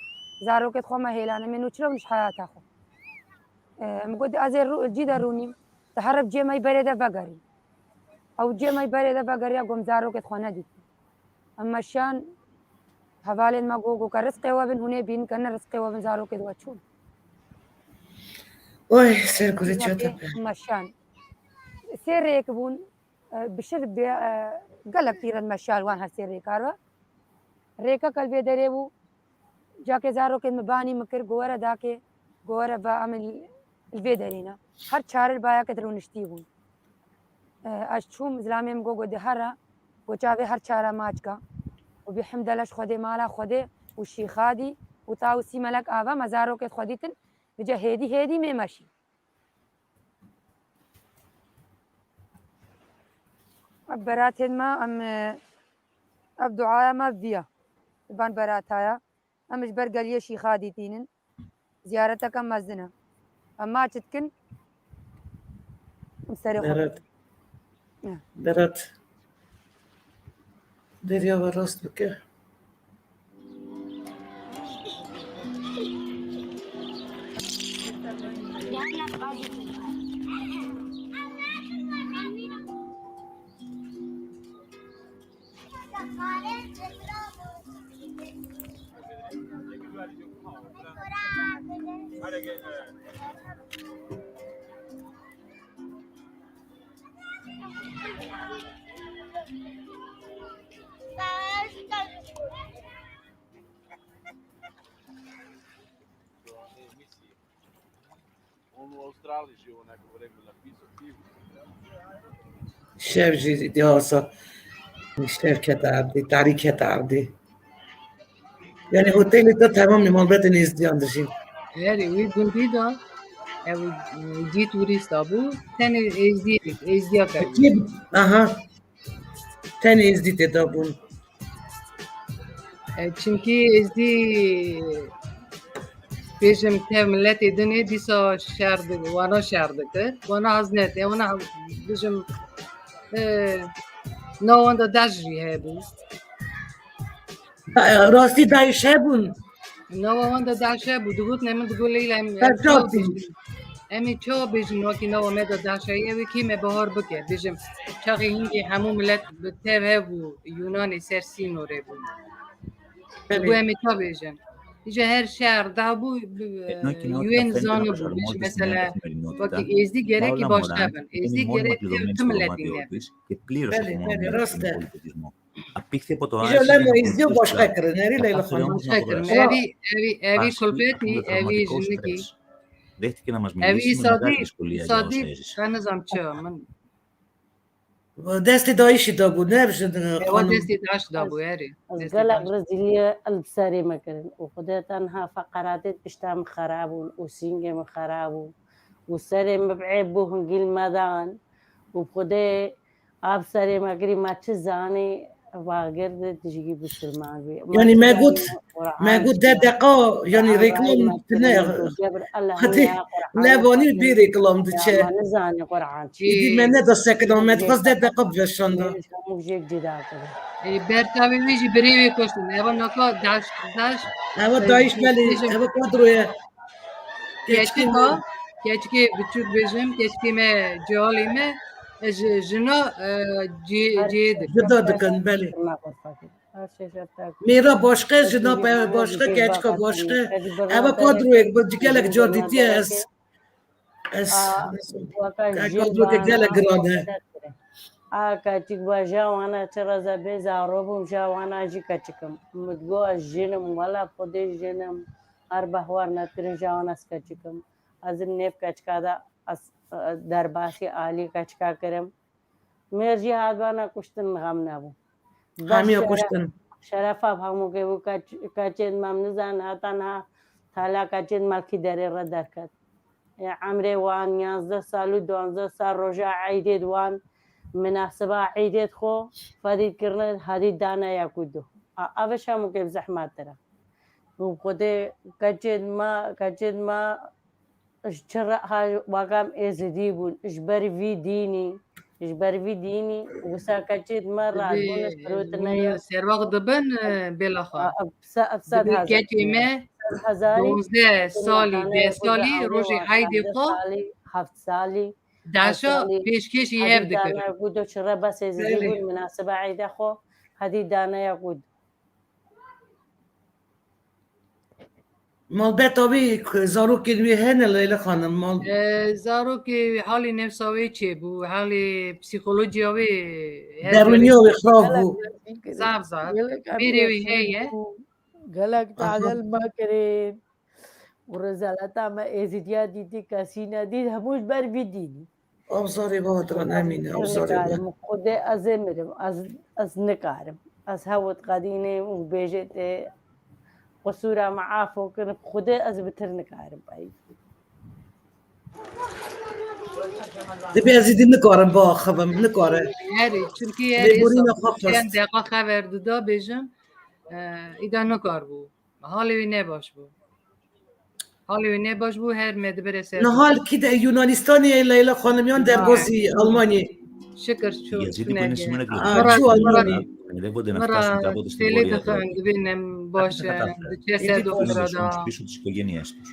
Zarokê xwe me hêlan, em ê nû çi re ji heyata xwe. E, min got, ez ê rû-, cî de rûnîm. Te here bi cê me yî berê de vegerî. Ew cê me yî berê de vegeriya, got, em zarokê xwe nedîtin. Em meşiyan, hevalên me got, got, ke rizqê we bin, hûn ê bînin, ke ne rizqê we bin, zarokê we çûn. Oy, ser kurê çata be. Em meşiyan. Sê rêk bûn, e, bişir bê, e, gelek tîret meşiyan wan her sê rêkar ve. Rêkek li vê derê bû, Cakê zarokên min banî min kir, go were dakê, go were va em li vê derê ne. Her çar li bayakê de rûniştî bûn. E, ez çûm, zilamê min got, go di here, go çavê her çara maçka. û bihemdele ji Xwedê, mala Xwedê û Şîxadî û Tawusî Melek Ava me zarokê xwe dîtin, bi cehêdî hêdî mê meşî. Ev beratên me, em, e, ev duaya me viya. Ban berataya. Em ji ber geliyê Şîxadî tînin. Ziyareteke mezin e. Em maç dikin. Em serê xwe Berat. Berat. Derya ve rast bike. Şev jî diyasa. Şev kete erdê, tarî kete erdê. Yani hotelê de tamam malbetên êzdiyan dijîn. Herî wî gundî de ew cî turîsta bû, tenê êzdî, êzdiya kevin. Aha. Tenê êzdî tê de bûn. E, çimkî êzdî bêjim tev miletê din ê, dîsa şer di-, wana şer dikir. Wana hez nete, wana bêjim, e, na wan de DAIŞ jî hebû. E, rastî DAIŞ hebûn. Nawa wan de DAIŞ hebû, digot ne min digot Leyla em, em çawa bêjin? Em ê çawa bêjin wekî nawa me de DAIŞ heye, ew ê kê me bahar bike? Bêjim, çaxê hingê hemû milet bi tev hev û Yunanê ser sînorê bûn. Belê. Digot em ê çawa bêjin? Îja her şer da bû, bi, E, nakî nakî UN zanibû, bêjim mesela, wekî êzdî gerekî baştir bin. Êzdî gerek tev tu miletî nebin. Belê, belê, rast e. Îja lema êzdiya başqe kirin, herî Leyla Xanim. Başqe kirin. Evî, evî, evî kulbetî, evî jinikî. Evî sadî, sadî, ez nizam çi min. Destê DAIŞî da bû, ne bi jin, Ewa xanim. Destê DAIŞ da bû, erê. Ez gelek rezîliyê li serê me kirin. Û Xwedê tenha feqeratê pişta min xera bûn û sîngê min xera bû. Û serê min bi êb bû hingî li me dan. Û Xwedê Av serê me girî, me çi zanî, vagir de dijî bisilman bî. Yanî me got, me got de deqa, yanî reklam tine. Hadi, levanî bê reklam diçe. Me nizanî Quran çi. Îdî me ne da sekina, me dixwest de deqa biveşanda. Hemû jêk cida kir. Ê, bertavê wê jî birê wê kuştin. Eva naka daş, daş. Eva DAIŞ belê, eva kadroye. Keçika, keçikê biçûk bêjim, keçikê me, cihalê me, ji jina, e, cê, cê dikin. Cida dikin, belê. Mêra başqe, jina be-, başqe, keçika başqe. Eva kadroyek bi gelek car dîtiye ez. Ez, ez, kadroyek gelek giran e. A keçik ba ja wana çi reza bê zaro bûm, ja wana jî keçikim. Min digo ez jinim, wela Xwedê jinim. Her behwar nekirin ji wan ez keçikim. Ez ê nêv keçika de ez, e, derbasî alî keçika kirim. Mêr jî hat bana kuştin, min xem nebû. Bes Hemiya şeref, kuştin. Şerefa bi hemû kê bû, keç-, keçên me, min nizan heta niha tala keçên me li kî derê re derket. Ê, emrê wan yanzdeh sal û duwazdeh sal roja eydê di wan minasiba eydê di xwe fedî kirine, hedî dane yek û du. A, ev ji hemû kê bi zehmet tire. Û Xwedê keçên me, keçên me ji çi re ha wekam êzidî bûn, ji ber vî dînî, ji ber vî dînî, wisa keçên me radibûne, şirotine ye. Serwax dibin, e, bêla xwe. A, ev se-, ev sed hezar keçê me, hezarî, duwazdeh salî, deh salî, rojê eydê xwe, heft salî, daşa pêşkêşî hev dikirin. Gudo çi re bes êzidî bûn, minasiba eydê xwe, hedî dane ya gud. Malbeta wî, zarokên wî hene Leyla Xanim? Mal- E, zarokê halê nefsa wê çêbû, halê psîkolojiya wê her Derûniya wê xirav bû. Zaf, zaf. Bêrê wî heye. Gelek tadel me kirin. Û rezaleta me êzidiya dîtî, kesî nedît, hemû ji ber vî dînî. Avzarê we hatira nemîne, avzarê we. Nikarim, Xwedê ez ê mirim, ez, ez nikarim. Ez hewt qedînê û bêjê tê qusûra me afo kin, bi Xwedê ez bitir nikarim beyî. Dibê ez êdî nikarim biaxivim, nikare. Herî, çimkî Lêborîna xwe xwest. Deqa xeber dida bêjim, e, îda nikar bû. Halê wî ne baş bû. Halê wî ne baş bû, her me dibire ser. Nihal kî de Yunanistanê ye Leyla xanim yan derbasî Almanyê? Şikir çû, Yazidi çûne beni ge. sınırına Aa, gidiyor. çû Almanyê. Ele vode na Mira ftasın da vode têlê dixin, dibînim baş e, diçe ser doktora da. Πίσω της οικογένειάς τους.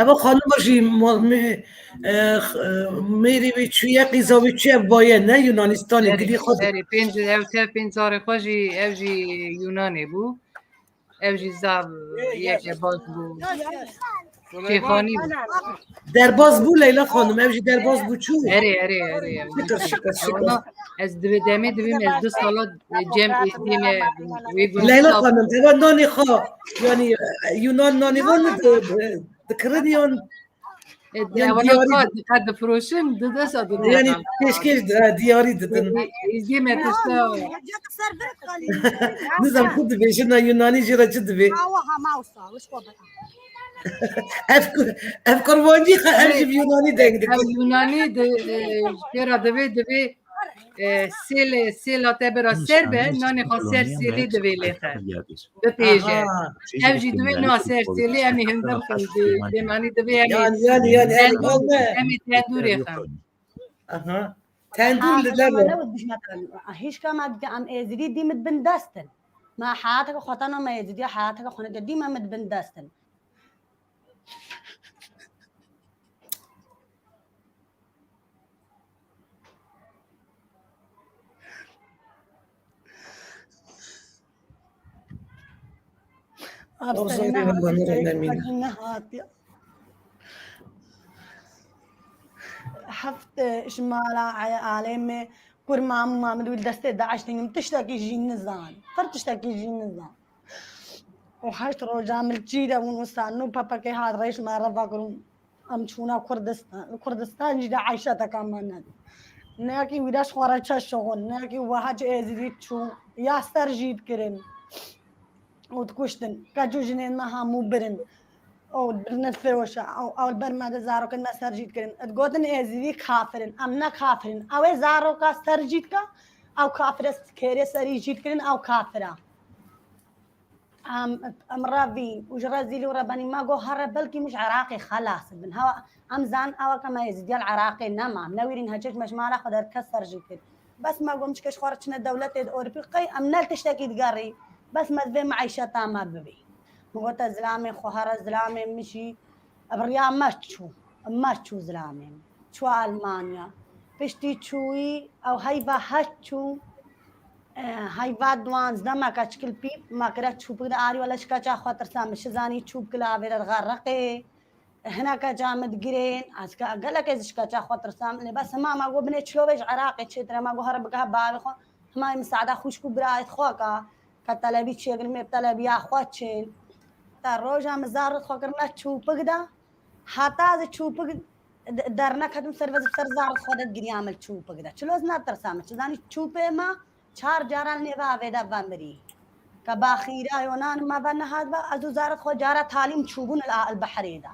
Eva xanima jî ma- me- e, x- e, mêrê wê çûye, qîza wê çûye vaye ne Yunanistanê, gilî xwe de- Serê pênc ew tev pênc zarê xwe jî ev jî Yunanê bû. Ev jî zav yeke baş bû. Şêxanî bû. Derbas bû Leyla xanim, ev jî derbas bû çû. Erê, erê, erê. Şikir, şikir, şikir. Ona ez divê demê divê ez du sala cem êzdî me wê gund Leyla xanim, eva nanê xwe, yani e, Yunan nanê van mi di- di- dikirin yan Ewana ka dikkat difiroşin, di desa di yani pêşkêş di- diyarî didin. Êzdî me tişta Nizam ku dibêjin na Yunanî jî re çi dibê? Ev ku- ev kurbancî xe ev jî bi Yunanî deng Ev dikir. Yunanî di pêra divê divê e, sêlê sêla te bira ser be, nanê xwe ser sêlê divê lê xe. Bipêje. Aha. Ev jî divê na ser sêlê em ê hindin xwe dêmanî divê em ê Yani yani yani ev mal ne? Em ê tendûrê xe. Aha. Tendûr li dev. Hîşka me dike em êzidî dî min bin destin. Me heyateke xwe tena me êzidî heyateke xwe neke dî me min bin destin. Ew zarê min nehatiye. Heft ji mala alê me kur mam mam li destê DAIŞ tînim tiştekî jî nizan. Qir tiştekî jî nizan. Û heşt roja min çî de bûn û sanû PPK hat rêş me reva kirin. Em çûna Kurdistan. Li Kurdistan jî de eyşeteka me nedî. Nekî wî de ji xwe re çe şixul, nekî wiha ji êzidî çû, ya ser jî dikirin û dikuştin. Keç û jinên me hemû birin. Ew birine firoşe, ew, ew li ber me de zarokên me ser jî dikirin. Digotin êzidî kafir in. Em ne kafir in. Ew ê zaroka ser jî dike, ew kafir e, kêrê serî jî dikirin, ew kafir e. Em, em revîn û ji rezîlî û rebenî me got here belkî min ji Iraqê xelas bin. Hewa em zan ewa ke me êzîdiya li Iraqê nema. Em newîrîn heçê ji me ji mala xwe derket ser jî kir. Bes me got em çike ji xwe re çine dewletê di Ewropî qey em ne li tiştekî digerî. Bes me divê meîşeta me bibî. Min got te zilamê xwe here zilamê min jî bi riya me çû. Me çû zilamê min. Çû Almanya. Piştî çûyî ew heyva heşt çû. E, heyva duwazdeh me keçikil pîp, me kire çûpik de arî wele ji keça xwe tirsam, min şizanî çûpik li avê re dixe reqê. Hine keça min digirên, ez ke-, gelek ez ji keça xwe tirsam, lê bes hema me got binê çilovê ji Iraqê çêtir e, me got here bige bavê xwe, hema min sada xwişk û birayê xwe ka, ke telebî çêkirin, mê bi telebiya xwe çên. Te roja min zarê xwe kirine çûpik de, heta ez çûpik de-, derneketim ser vez ser zarê xwe de giriyam li çûpik de. Çilo ez netirsam, çi zanî çûpê me çar caran nêva avê de vemirî. Ke baxîra yonan me ve nehat ve, ez û zarê xwe cara talîm çûbûn li a-, li behrê de.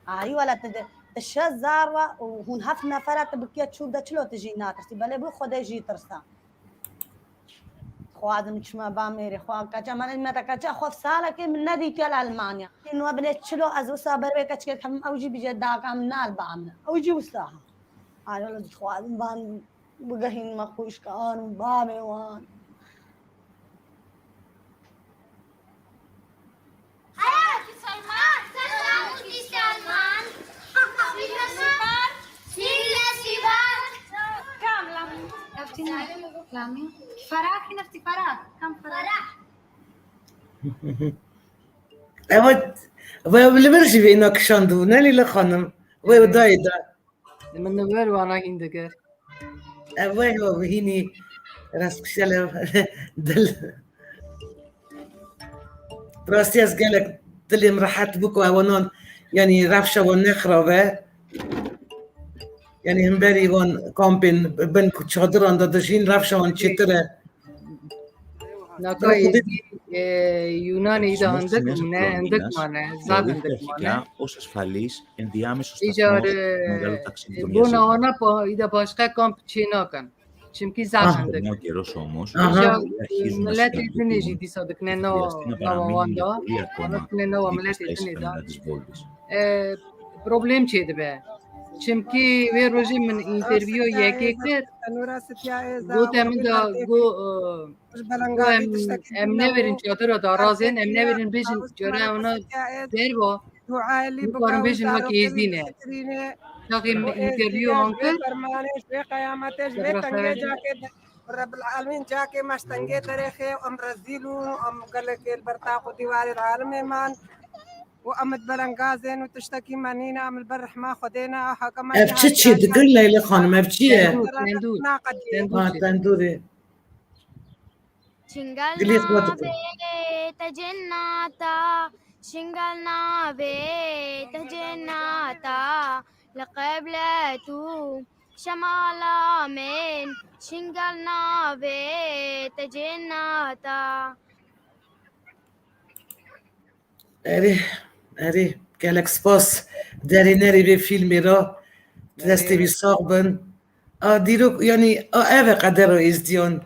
Ayî wele tu de, tu şeş zar ve û hûn heft nefera tu bikiye çûp de çilo tu jî natirsî. Belê bû Xwedê jî tirsa. Xwazim çima ba mêrê xwe. Keça me ne, me te keça xwe salekê min nedîtiye li Almanya. Nû binê çilo ez wisa ber wê keçikê kevim ew jî bije daka min nal ba min. Ew jî wisa ha. Ayo ez dixwazim van bigehîn me xwişkan û bavê wan. Hayati Salman, Salman Salman, Sivil Sivar, Sivil Sivar. Kam Lamîn? Eftîna Lamîn. Ferah, nefti Ferah. Kam Ferah? Evet. Ve li vir jî vêna kişandibû, ne Lîla xanim? Wê dayê da. Min li vir wana hîn dikir. Ev wê ho hînî rastqişel ev dil. Rastî ez gelek dilê min rehet bû ku ewanan, yanî rewşa wan nexirabe. Yani hemberî wan kampên bin çadiran de dijîn, rewşa wan çêtir e. Nakayê e, Yunanê îda hindik mane, hindik mane, zaf hindik mane. Îcar e, bona wana pa îda başka kamp çê nakin. Çimkî zaf hindik. Îcar miletê din ê jî dîsa dikine nava wan da, dikine nava miletê din ê da. E, problem çê dibe. Çimkî wê rojê min interview yekê kir. Gote min da, go, e, em, em neverin çadira darazên, em neverin bêjin cara ona derva. Bikarin bêjin wekî êzdî ne. Çaxê min interview wan kir. Rebil Alemîn cakê me ji tengê derêxê, em rezîl û em gelekê li ber taq û dîwarê alimê man. û em di belengazên û tiştekî me nîne, em li ber rehma Xwedê ne, haka me. Ev çi çi dikin Leyla Xanim, ev çi ye? Ha, tendûrê. Çingel navê te cennata, çingel navê te cennata, li qeble tu şemala min, çingel navê te cennata. Erê, erê, gelek spas. Derê nerê vê fîlmê re. Destê wî sax bin. A dîrok, yanî, a ev e qedera êzdiyan.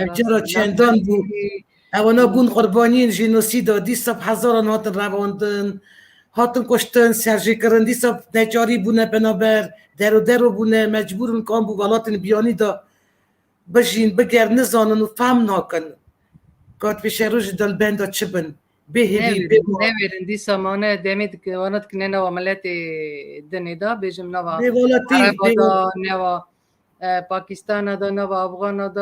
Ev cara çendan bû. Ewana bûn qurbaniyên jenosîda, dîsa bi hezaran hatin revandin, hatin kuştin, serjêkirin, dîsa neçarî bûne penaber, dero dero bûne, mecbûr in kam bû welatên biyanî de bijîn, biger, nizanin û fehm nakin. Gat pêşerojê de li benda çi bin? Bêhêvî, bêguman. Newêrin, dîsa mane demê dik-, wana dikine nava miletê dinê de, bêjim nava Ereba de, nava, e, Pakistana de, nava Afgana de,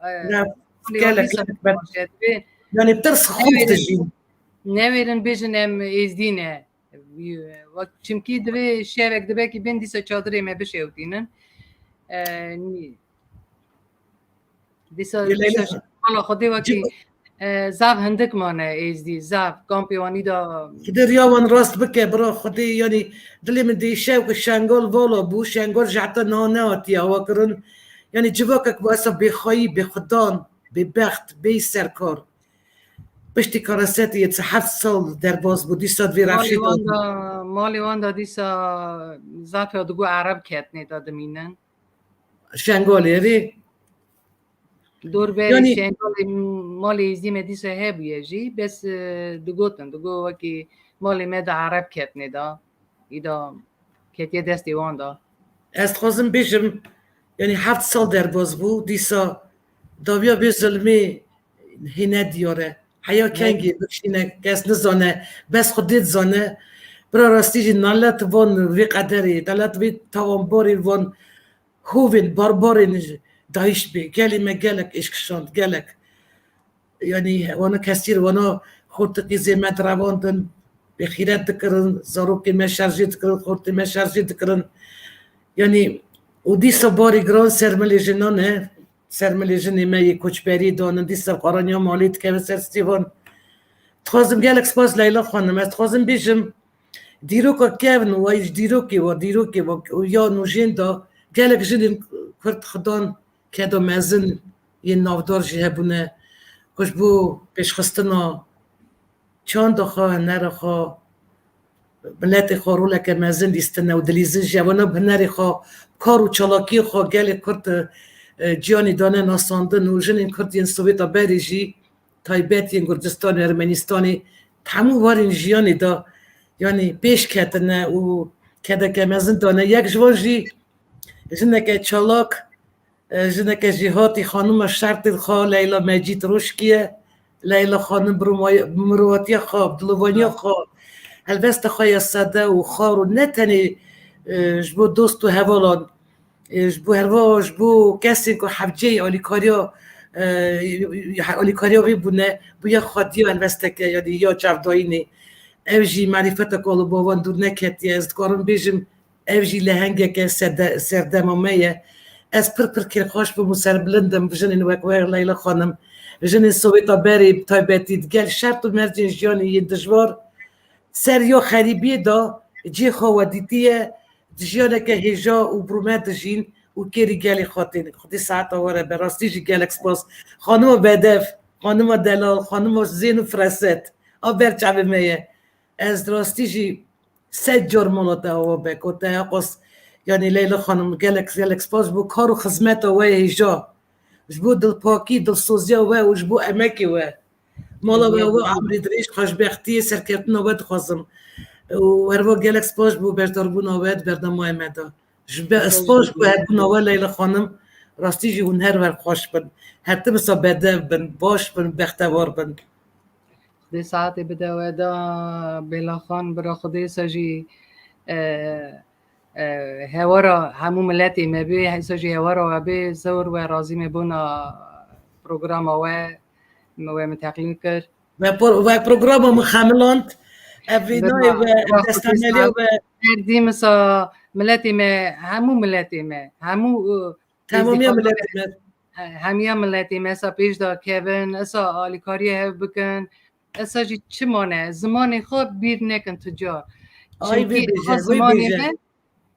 e, gelek, gelek. Yani tirs xof dijîn. Newêrin bêjin em êzdî ne. Wek, çimkî divê şevek dibe kî bên dîsa çadirê me bişewtînin. E, nî-, dîsa, dîsa mala Xwedê wekî, e, zaf hindik mane êzdî, zaf kampê wanî da. Xwedê riya wan rast bike, bira Xwedê, yanî dilê min diêşe ku Şengal vala bû, Şengal ji heta niha nehatiye awa kirin. Yanî civakek bû esa bêxweyî, bêxwedan, bêbext, bêyî serkar. Piştî karasetê yê heft sal derbas bû, dîsa divê rewşê de. Malê wan da, malê wan da dîsa zaf ya digo Ereb ketnê da dimînin. Şengalê rê. Dorberê Şengalê malê êzdî me dîsa hebûye jî, bes, e, digotin, digo wekî malê me da Ereb ketnê da. Îda ketiye destê wan da. Ez dixwazim bêjim, yanî heft sal derbas bû, dîsa dawiya vê zilmê hê ne diyar e. Heya kengê bikşîne kes nizane, bes Xwedê dizane. Bira rastî jî nalet van vê qederê, nalet vê tawanbarê van hovên barbarên ji dayîş bê. Gelê me gelek êş kişand, gelek. Yanî wana kesîr, wana xortikî zê me direvandin, bêxîret dikirin, zarokê me şerjê dikirin, xortê me şerjê dikirin. Yanî û dîsa barî giran ser milê jinan e, ser milê jinê me yê koçberî danin, dîsa qaraniya malê dikeve ser stêvan. Dixwazim gelek spas Leyla xanim, ez dixwazim bêjim, dîroka kevn wa ji dîrokê wa, dîrokê wa ya nûjên de gelek jinên Kurd xidan keda mezin yên navdar jî hebûne ku ji bo pêşxistina çanda xwe, hunera xwe, miletê xwe roleke mezin lîstine û dilîzin jî. Ewana bi hunerê xwe, kar û çalakiyê xwe gelê Kurd, e, ciyanî dane nasandin û jinên Kurd yên Sowêta berê jî taybet yên Kurdistanê, Ermenistanê, di hemû warên jiyanê de, yanî pêş ketine û kedeke mezin dane. Yek ji wan jî jineke çalak, e, jineke jêhatî, xanima şertên xwe, Leyla Mecîd Roşkî ye. Leyla xanim bi roma-, bi mirovatiya xwe, bi dilovaniya xwe, helbesta xwe ya sade û xar û ne tenê, e, ji bo dost û hevalan, e, ji bo herva, ji bo kesên ku hevceyê alîkariya, e, alîkariya wê bûne, bûye xwediya helbesteke, yanî ya çavdayînê. Ev jî marîfeta ku li bo wan dûr neketiye. Ez dikarim bêjim, ev jî lehengeke serde-, serdema me ye. Ez pir pir kêfxweş bûm û serbilind im bi jinên wek we Leyla xanim. Jinên Sowêta berê bi taybetî di gel şert û mercên jiyanê yên dijwar ser ya xerîbiyê de cihê xwe we dîtiye, Di jiyaneke hêja û bi rûmet dijîn û kêrî gelê xwe tên. Xwedê saeta we re be. Rastî jî gelek spas. Xanima Bedev, xanima Delal, xanima Zên û Fireset. A ber çavê me ye. Ez rastî jî sed car mala te ava be. Ku te heqas, yanî Leyla Xanim, gelek, gelek spas ji bo kar û xizmeta we hêja. Ji bo dilpakî, dilsoziya we û ji bo emekê we. Mala we ava emrê dirêj, xweşbextiyê, serkeftina we dixwazim. Û herva gelek spas ji bo beşdarbûna we di bernameyê me de. Ji be, spas ji bo hebûna we Leyla Xanim, rastî jî hûn her wer xweş bin. Her tim wisa bedev bin, baş bin, bextewar bin. Xwedê saetê bide we da Bêla Xan, bira Xwedê sa jî, e, e, hewara hemû miletê me bê, sa jî hewara we bê, zor we razî me bona programa we, me we min teqlîd kir. We por-, we programa min xemiland, ev vînayê we, destendeliya we. Her dî misa miletê me, hemû miletê me, hemû, e, Temamiya miletê me. He, hemiya miletê me esa pêş de kevin, esa alîkariyê hev bikin. Esa jî çi mane? Zimanê xwe bîr nekin tu car. Ay, çimkî ewa zimanê me,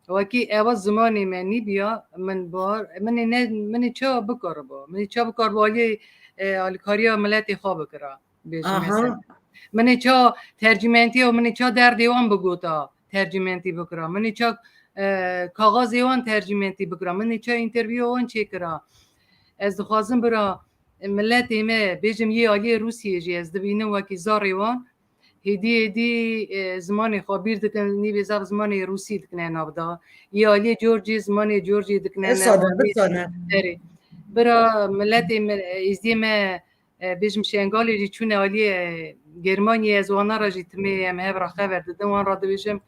wekî ewa zimanê me nîbiya, min bar, min ê ne, min ê ça bikariba? Min ê ça bikariba alî, e, alîkariya miletê xwe bikira? Bêjim mesela. Min ê ça tercîmentiya û min ê ça derdê wan bigota, tercîmentî bikira. Min ê ça, e, kaxazê wan tercîmentî bikira. Min ê ça întervîya wan çêkira. Ez dixwazim bira, e, miletê me, bêjim yê aliyê Rûsiyê jî ez dibînim wekî zarê wan. Hêdî hêdî, e, zimanê xwe bîr dikin, nîvê zaf zimanê Rûsî dikine nav da. Yê aliyê Corcî zimanê Corcî dikine nav da. Erê. Bira miletê me, e, êzdiyê me, e, bêjim Şengalê jî çûne aliyê, e, Germanyê, ez wana re jî timê em hev re xever didin, wan re dibêjim,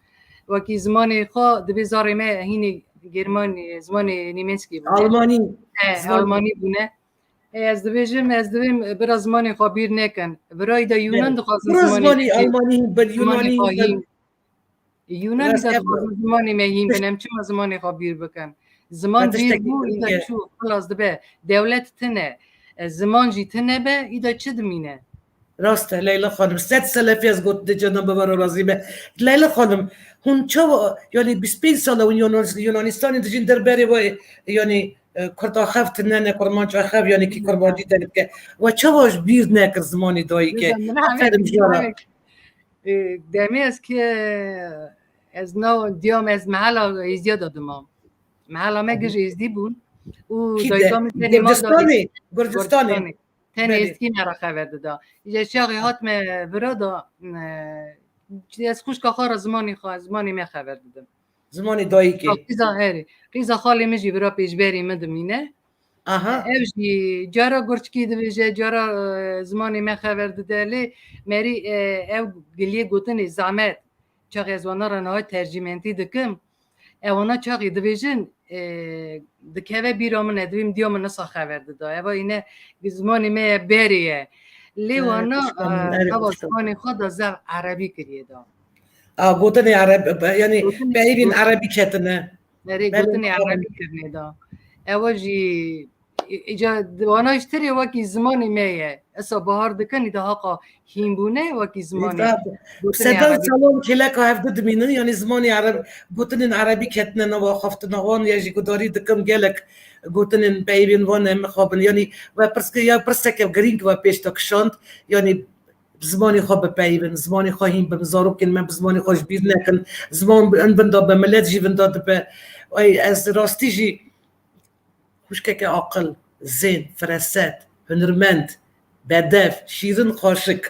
wekî zimanê xwe dibê zarê me hînê Germanî, zimanê nîmenskî bûne. Almanî. He, Almanî bûne. E, ez dibêjim, ez dibêm, e, bira zimanê xwe bîr nekin. Virayî de Yunan dixwazin zimanê, Almanî bin, Yunanî bin. Yunanî de dixwazin zimanê me hîn bin, em çima zimanê xwe bîr bikin? Ziman bîr bû, îta çû, xilas dibe. Dewlet tine, e, ziman jî tine be, îda çi dimîne? Rast e, Leyla Xanim. Sed selefî ez got, di cana bibero razî be. Leyla Xanim, hûn çawa, yanî bîst pênc sala hûn Yunan-, Yunanistanê dijîn, derberê we, yanî, e, Kurda xev tine ne, Kurmanca xev, yanî kî Kurmancî te dike. We çawa ji bîr nekir zimanê dayîke? Aferin ji we re. E, demê ez ki, ez nav diyam, ez mehela Êzdiya de dimam. Mehela me giş Êzdî bûn. Û dayika min tenê mal da Gurcistanê. Tenê Êzdî me re xever dida. Îca çaxê hat me vira da, e, ez xwişka xwe re zimanê xwe, zimanê me xever didim. Zimanê dayikê. Qîza herê. Qîza xalê min jî vira pêşberî min dimîne. Aha. Ew jî cara gurçikî dibêje, cara, e, zimanê me xever dide. Lê merî, e, ew giliyê gotinê zehmet. Çaxê ez wana re niha tercîmentî dikim. Ewana çaxê dibêjin, e, dikeve bîra min e, dibêm diya min nisa xever dida. Eva îne zimanê me ye, berê ye. Lê wana, e, eva zimanê xwe da zev erebî kiriye da. A, gotinê ereb-, yanî peyvên erebî ketine. Erê, gotinê erebî kirine da. Ewa jî, î-, îca di wana ji tirê wekî zimanê me ye. Esa bahar dikin, îda haqa hîn bûne wekî zimanê. Sedan salan kêleka hevdu dimînin, yanî zimanê ereb-, gotinên erebî ketine nava xaftina wan, ya jî gudarî dikim gelek gotinên peyvên wan em mixabin. Yanî we pirs kir, ya pirseke girîng we pêş de kişand, yanî bi zimanê xwe bipeyivin, zimanê xwe hîn bin, zarokên me bi zimanê xwe ji bîr nekin, ziman in vinda be, milet jî vinda dibe. Ay, ez rastî jî xwişkeke aqil, zên, fireset, hunirmend, bedev, şîrin, xweşik.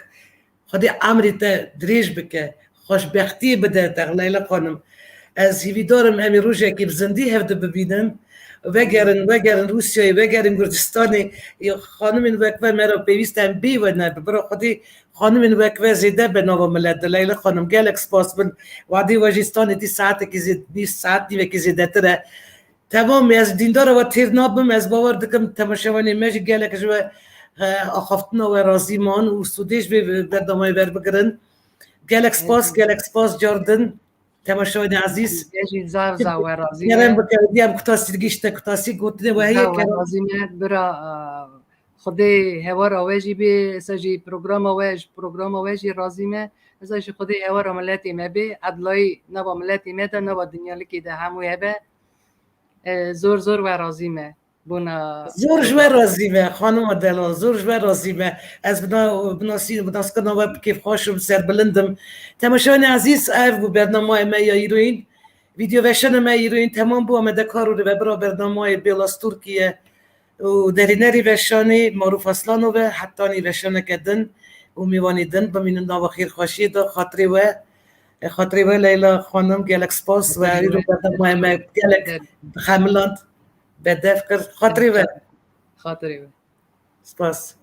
Xwedê emrê te dirêj bike, xweşbextiyê bide te, Leyla Xanim. Ez hîvîdar im em ê rojekê bi zindî hevdu bibînin. Vegerin, vegerin Rûsyayê, vegerin Gurcistanê. Ya xanimên wek ve me re pêwîst e, em bê we nebe. Bira Xwedê xanimên wek ve zêde be nava milet de. Leyla Xanim, gelek spas bin. Wadê we jî stanê tî saetekî zê-, nîv saet nîvekî zêdetir e. Temam, ez dîndara we têr nabim, ez bawer dikim temaşevanê me jî gelek ji we, e, axaftina we razî man û sûdê ji vê berdameyê werbigirin. Gelek spas, gelek spas car din. Temaşevanê ezîz. Ez jî zaf zaf we razî me. Kerem bike, diyem kutasî, gişte kutasî, gotinê we heye kerem. Razî me, bira, e, Xwedê hewara we jî bê, esa jî programa we, ji programa we jî razî me. Reza ji Xwedê hewara miletê me bê, edlayî nava miletê me de, nava dinyalikê de hemû hebe. E, zor zor we razî me. Bona Zor ji we razî me, xanima delal, zor ji we razî me. Ez bina-, binasî-, binaskirina we bi kêfxweş im, serbilind im. Temaşevanê ezîz, ev bû bernameyê me ya îroyîn. Vîdeo veşana me îroyîn temam bû, em ê de kar û rêvebira bernameyê Bêlas Tirkiye û derînerî veşanê Marûf Aslanov e, hetanî veşaneke din û mêvanê din bimînin nava xêrxweşiyê de, xatirê we, e, xatirê we Leyla xanim, gelek spas we, îro bernameyê me gelek xemiland, bedef kir, xatirê we. Xatirê we. Spas.